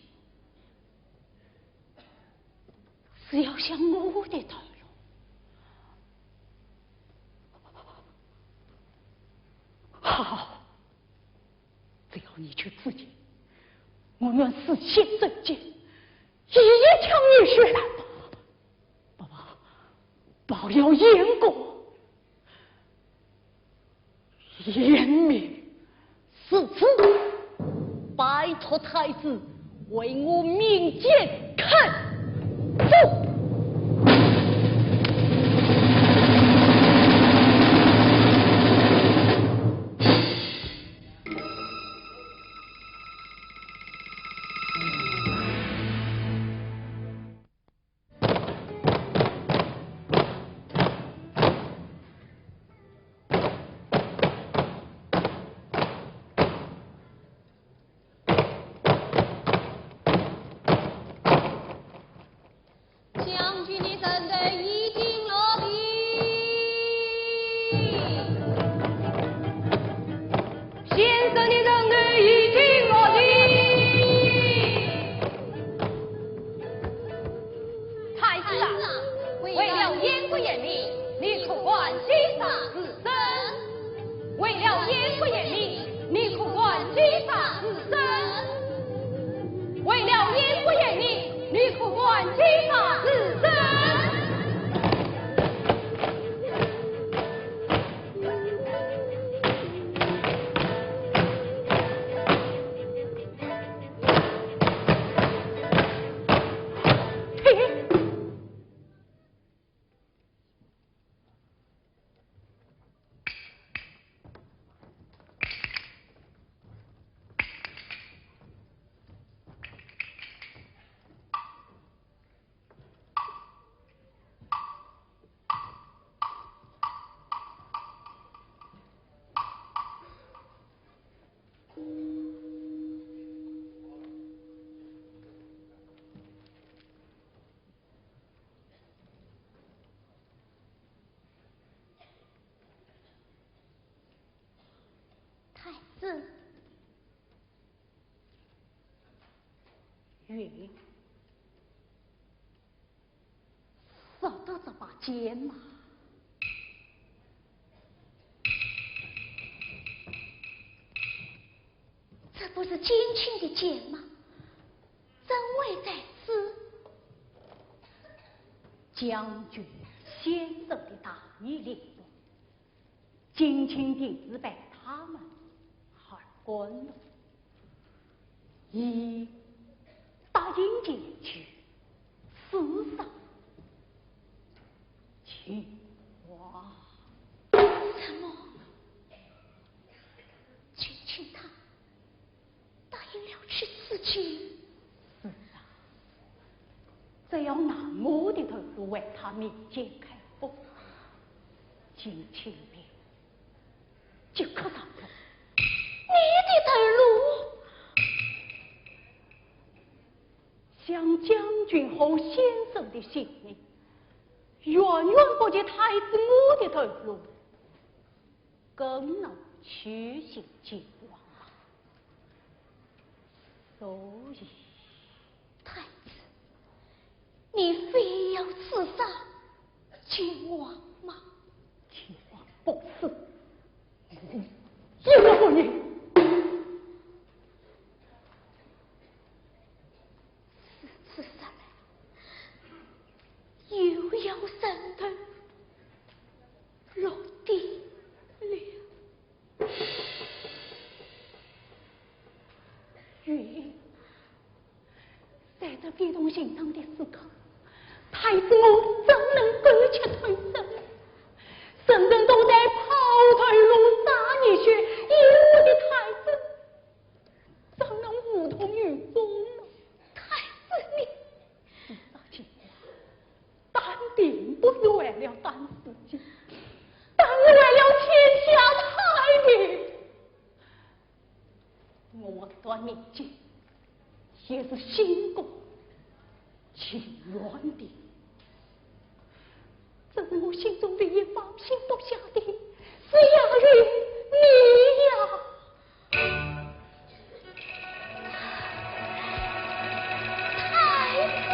是要想我的头颅。好，只要你去刺秦，我愿死先受奸，一夜将你血染。不，不，不要冤枉我。 英明。是子，拜托太子为我命贱砍死。 将军的人头已经落地。先生的人头已经落地。太子啊，为了燕国人民，你可管这场战争。 为了燕国人民，你可管这场战争。为了燕国人民，你可管这场战争。 太子。云，说到这把剑嘛，这不是奸卿的剑吗？怎会在此？将军先生的大义凛然， 今天定是被他们害昏了。已答应前去刺杀秦王。什么？秦青他 答应了去刺秦。是啊，只要拿我的头颅为他面前开封，秦青的就可饶了。你的头颅？想将军和先生的性命，远远不及太子我的头颅 更能取信秦王啊。所以，太子，你非要刺杀秦王吗？秦王不死，我也不能。如此说来，又要人头落一同寻常的时刻，太子我怎能苟且吞声？人人都在抛头颅洒热血，而我的太子怎能无动于衷呢？太子你……朱砂金花，丹并不是为了丹自己，丹是为了天下太平。 我断命金也是心肝情愿的，只是我心中唯一放心不下的是雅云你呀。太子。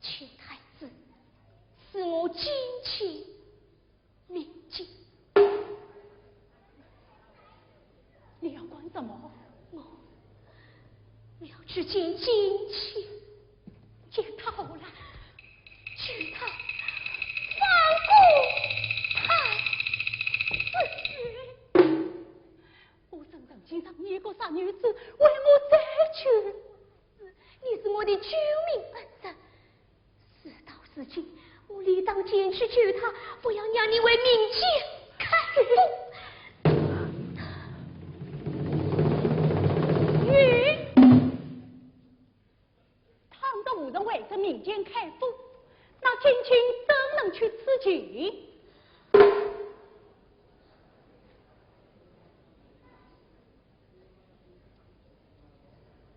请太子赐我金钱 命金。你要干什么？我，我要去见金钱。见他何来？见他放过太子。我曾曾经让你个傻女子为我再去。 你是我的救命恩人，事到如今，我理当前去救他，不要让你为民间开刀。你，倘若无人为这民间开刀，那金钱怎能去刺激？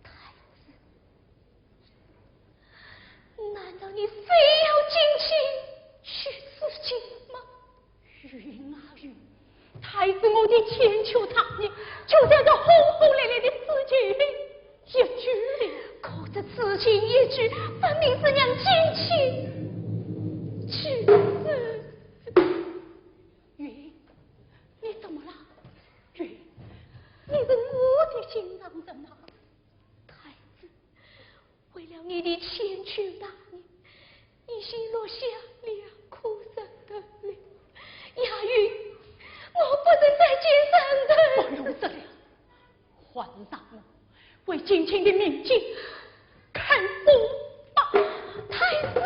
太子，难道你非要金钱去刺激吗？云啊云，太子我的千秋大业，就在这轰轰烈烈的刺激一举了。可这刺激一举，分明是让金钱去刺激。 云，你怎么了？云，你是我的心上人啊！太子，为了你的千秋大业，已经落下两颗人头了。雅云，我不能再见人头。不用说了， 还是让我为金钱的命金开刀吧。太子！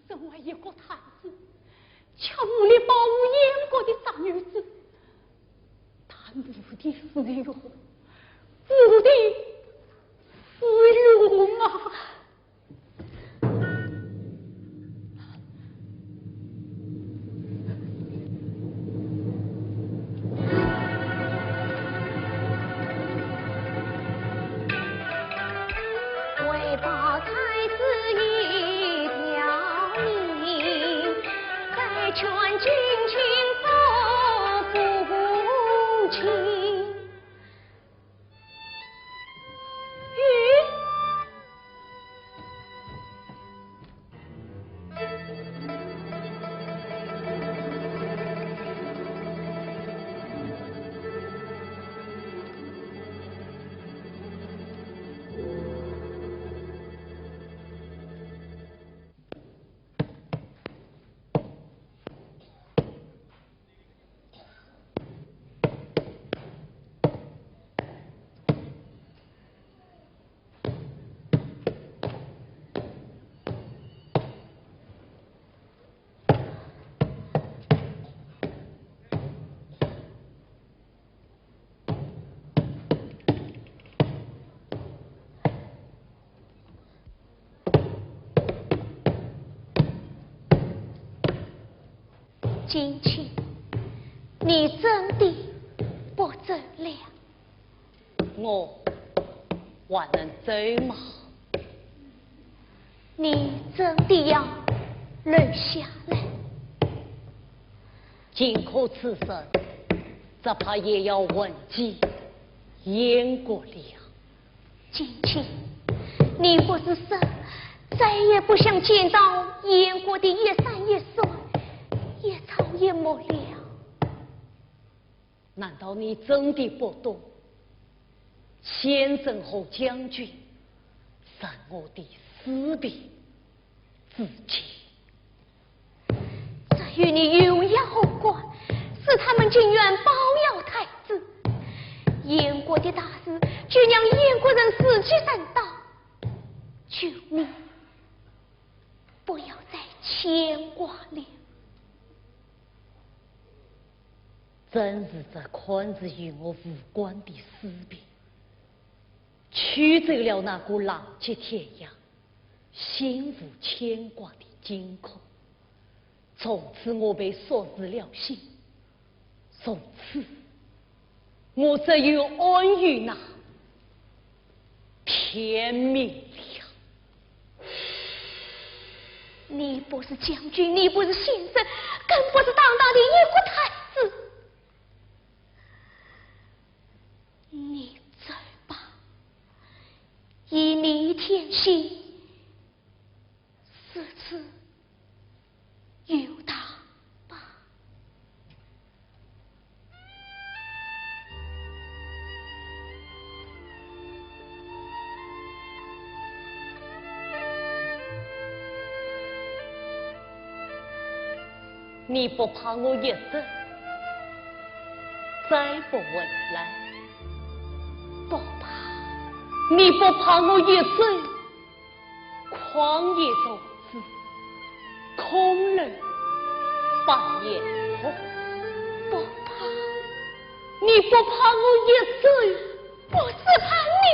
身为一国太子，却无力保护燕国的长远子，他我的自由，我的自由啊！ 为报太子一条命，再劝近亲复不亲。近亲，你真的不走了？我还能走吗？你真的要留下来？荆轲此生，只怕也要混迹燕国了。 近亲，你不是说再也不想见到燕国的一山一水、一草一木了？难道你真的不懂先生和将军让我的死别之情？ 这与你有何关？是他们情愿包养太子，燕国的大事就让燕国人自己承担。求你不要再牵挂了。正是这看似与我无关的死别，驱走了那个浪迹天涯、心无牵挂的荆轲。 从此我被束之了心，从此我只有安于那天命了。你不是将军，你不是先生，更不是堂堂的燕国太子。你走吧，以你天性， 如此由他吧。你不怕我一走，再不回来？不怕。你不怕我一走， 旷野独自，空留白眼红？不怕。你不怕我一走？我只怕你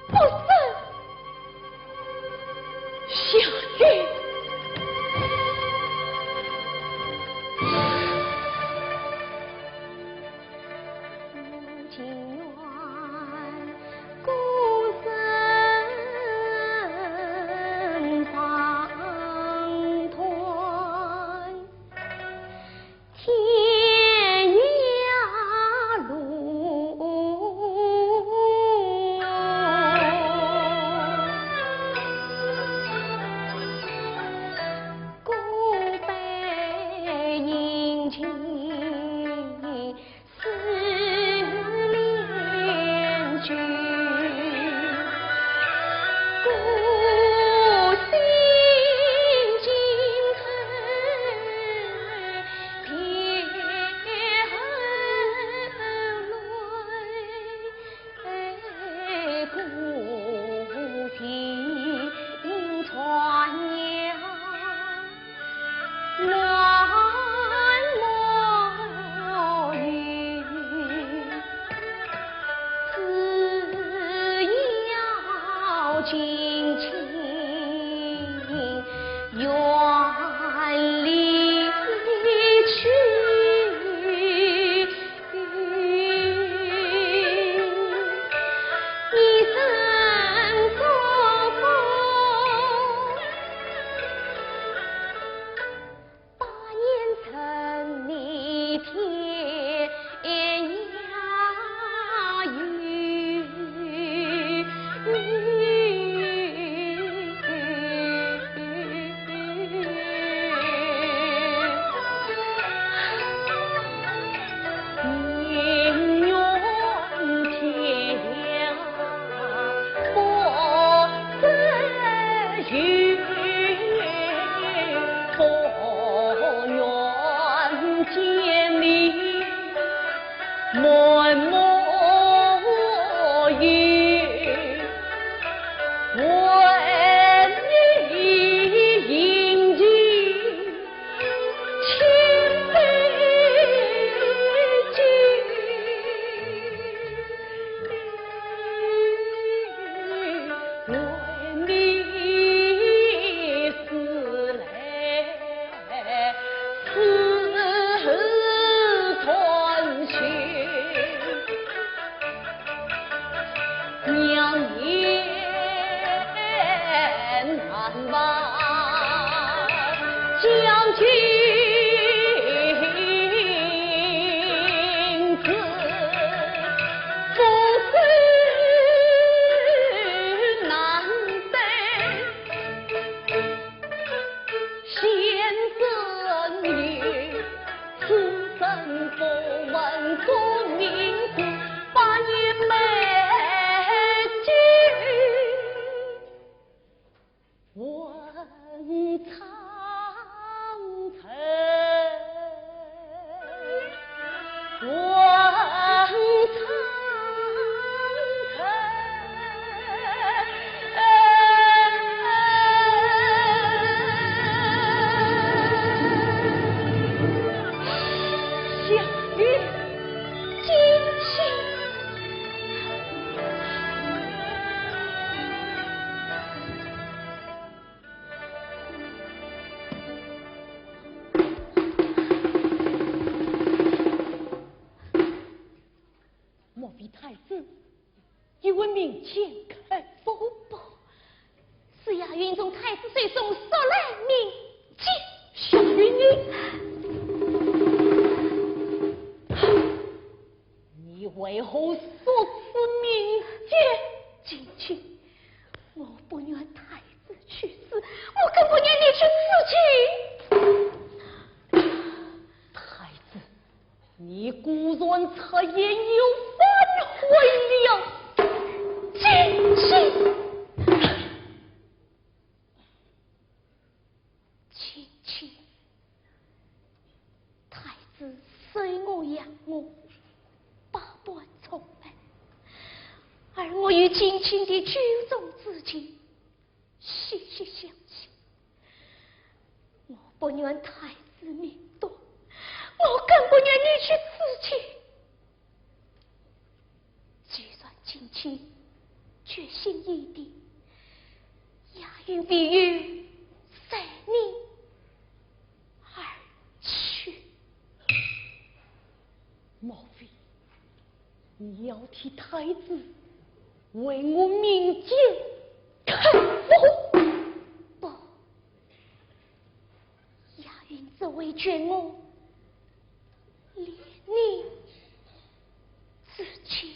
不走。小月。莫非太子又问民间开封？不，是雅云从太子手中索来民间。雅云你，你为何索取民间？金卿，我不愿太子去世，我更不愿你去刺青。太子，你果然察言有犯，毁了金卿。金卿，太子收我养我，百般宠爱，而我与金卿的酒中之情，息息相惜。我不愿太子命断，我更不愿你去刺青。既然金卿决心已定，雅云唯有随你而去。莫非你要替太子为我民间开封？不，雅云只为救我，连你自己。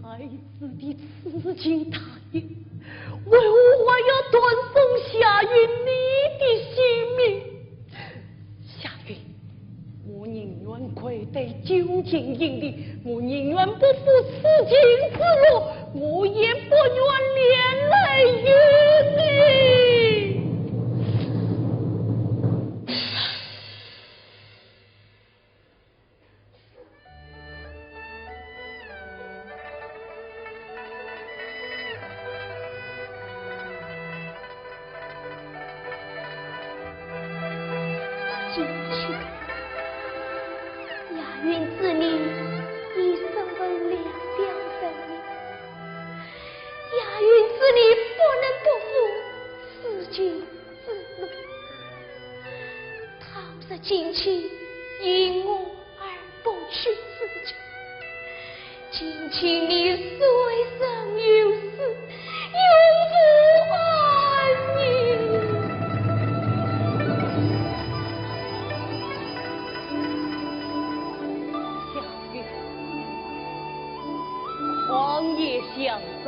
太子的痴情大意，为何还要断送夏云你的性命？夏云，我宁愿跪在九泉营里，我宁愿不负此情之乐，我也不愿连累于你。 金卿，雅云之命已身为两条人命，雅云之命不能不赴此情之乐。倘若金卿因我而不去此情， 金卿你虽生有死，永无安宁。夏云，狂野想着，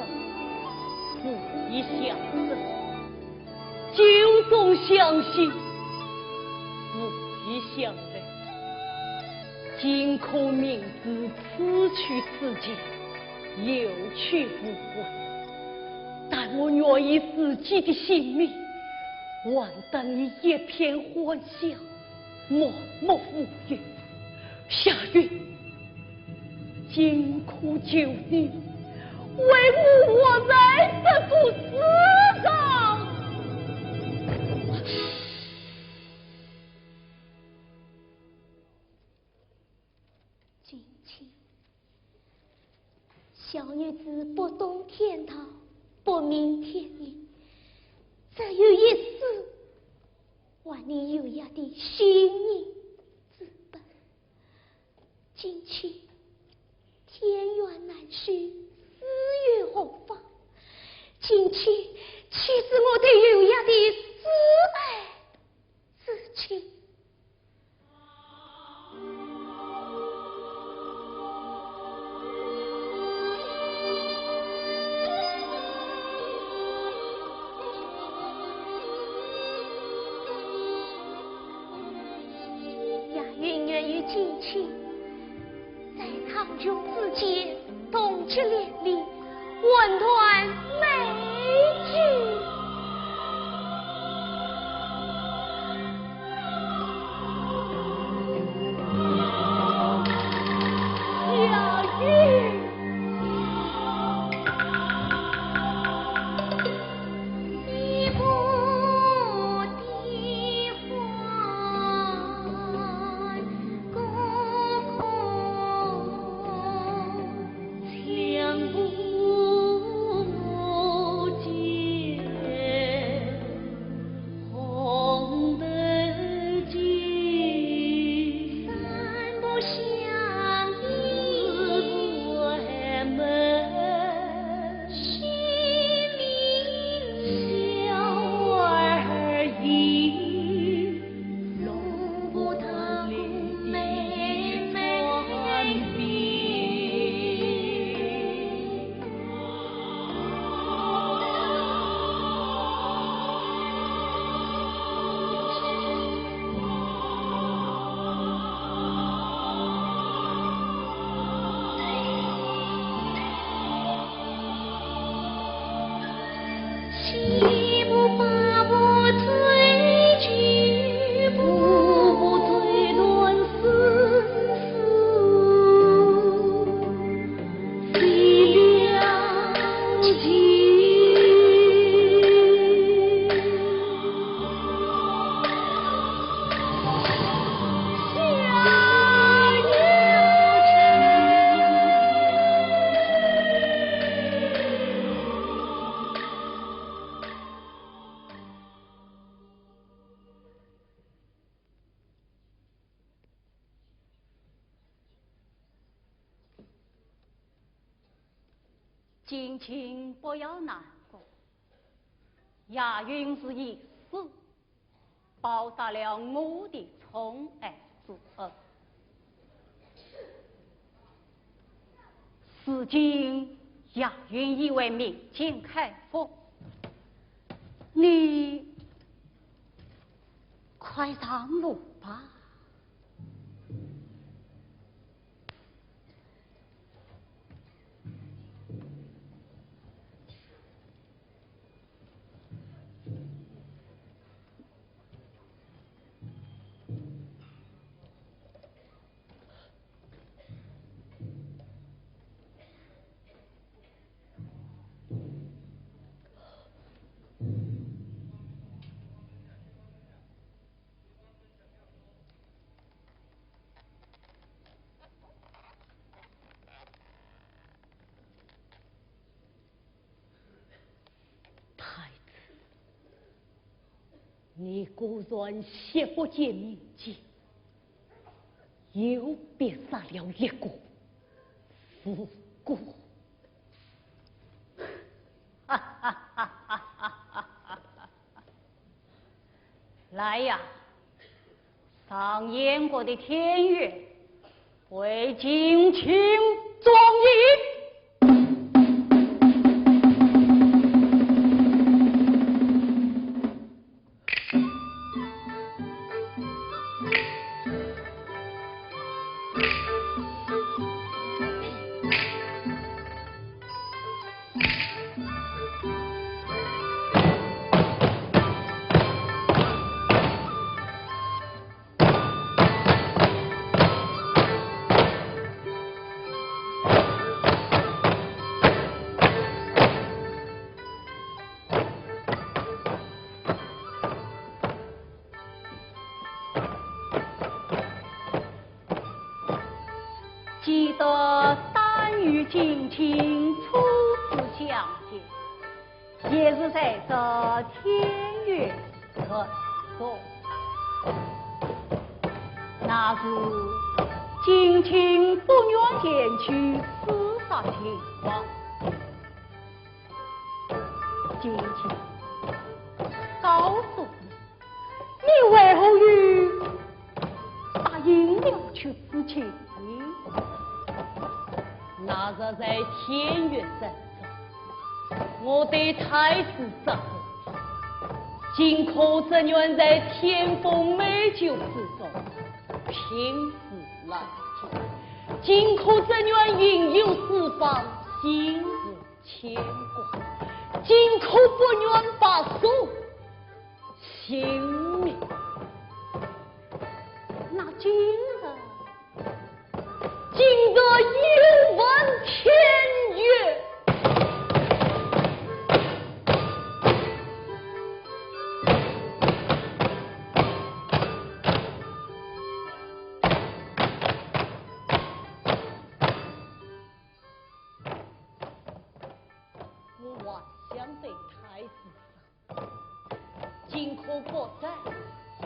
肆意想着， 就总相信，仔细想来，荆轲明知此去此间，有去无回，但我愿以自己的性命，换得你一片欢笑，默默无语。夏云，荆轲救你，为我活在这个世上。 荆轲，小女子不懂天道，不明天理，只有一死，还你有爷的性命之本。荆轲，天远难寻，死于何方？荆轲，岂是我对有爷的慈爱之情？ 夏云愿与荆轲在苍穹之间同结连理，魂断美境。夏云。荆轲不要难过，夏云是一死，报答了我的宠爱之恩。如今夏云已为民间开封，你快让步吧。 太子，你果然血不见民间，又别杀了一个无辜。 来呀，上燕国的天乐，为荆轲壮仪。你的三遇金卿初次相见，也是在这天元传说。那日，金卿不愿前去视察秦王。金卿，告诉我，你为何又答应了去之前？那日在天元山上，我对太子说过，荆轲只愿在天风美酒之中拼死来救，荆轲只愿云游四方，心事牵挂，荆轲不愿白首 性命。那今日，今日有问天元。我还想对太子说，荆轲不在，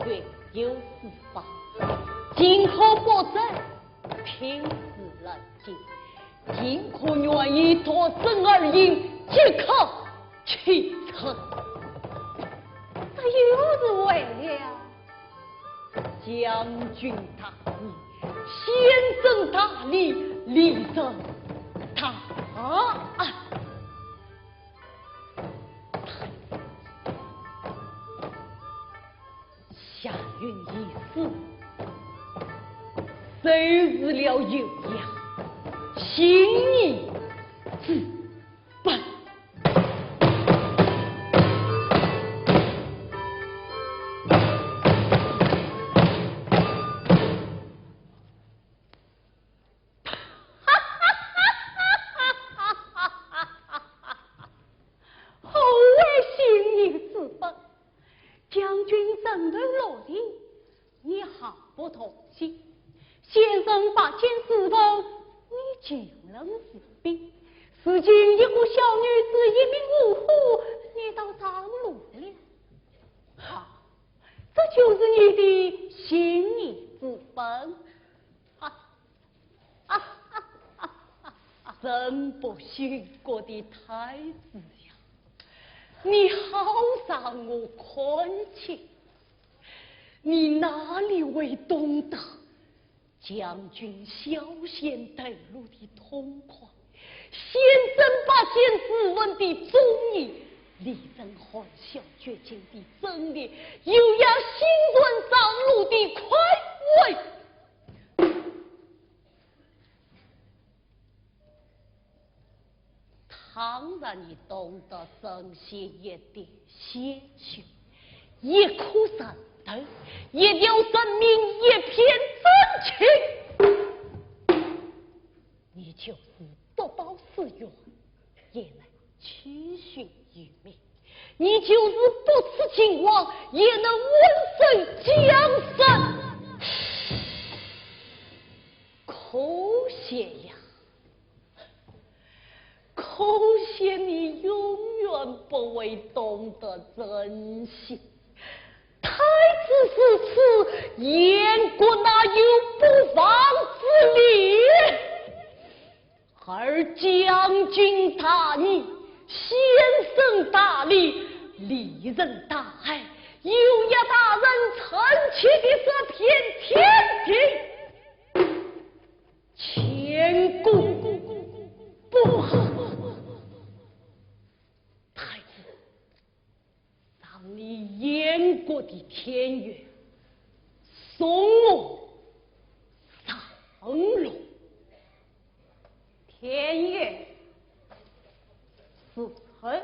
云游四方，荆轲不在，拼死来救，荆轲愿意脱身而行，即刻启程。这又是为了？将军大义，先生大礼，礼成大安。 夏云一死，收拾了油盐，行礼之本。 何为行礼之本？将军人头落地，你毫不动心。先生拔剑自刎，你竟然自毙。如今一个小女子一命呜呼，你倒上路了。好，这就是你的行礼之本。 啊，啊，啊，啊，啊，真不幸过的太子呀，你好让我看清，你哪里会懂得将军小仙头颅的痛快，先生拔剑自刎的忠义，李仁海小绝情的贞烈，优雅心酸上路的快慰。 倘若你懂得珍惜一滴鲜血，一颗人头，一条人命，一片真情，你就是不报私冤，也能七旬余命。 你就是不辞秦王，也能稳守江山。可惜呀，可惜你永远不会懂得珍惜。太子如此，燕国哪有不亡之理？而将军大义，先生大礼，李仁大爱，优雅大人，臣妾的这片天地，乾坤不和。太子， 让你燕国的天元送我上路。天元，是臣。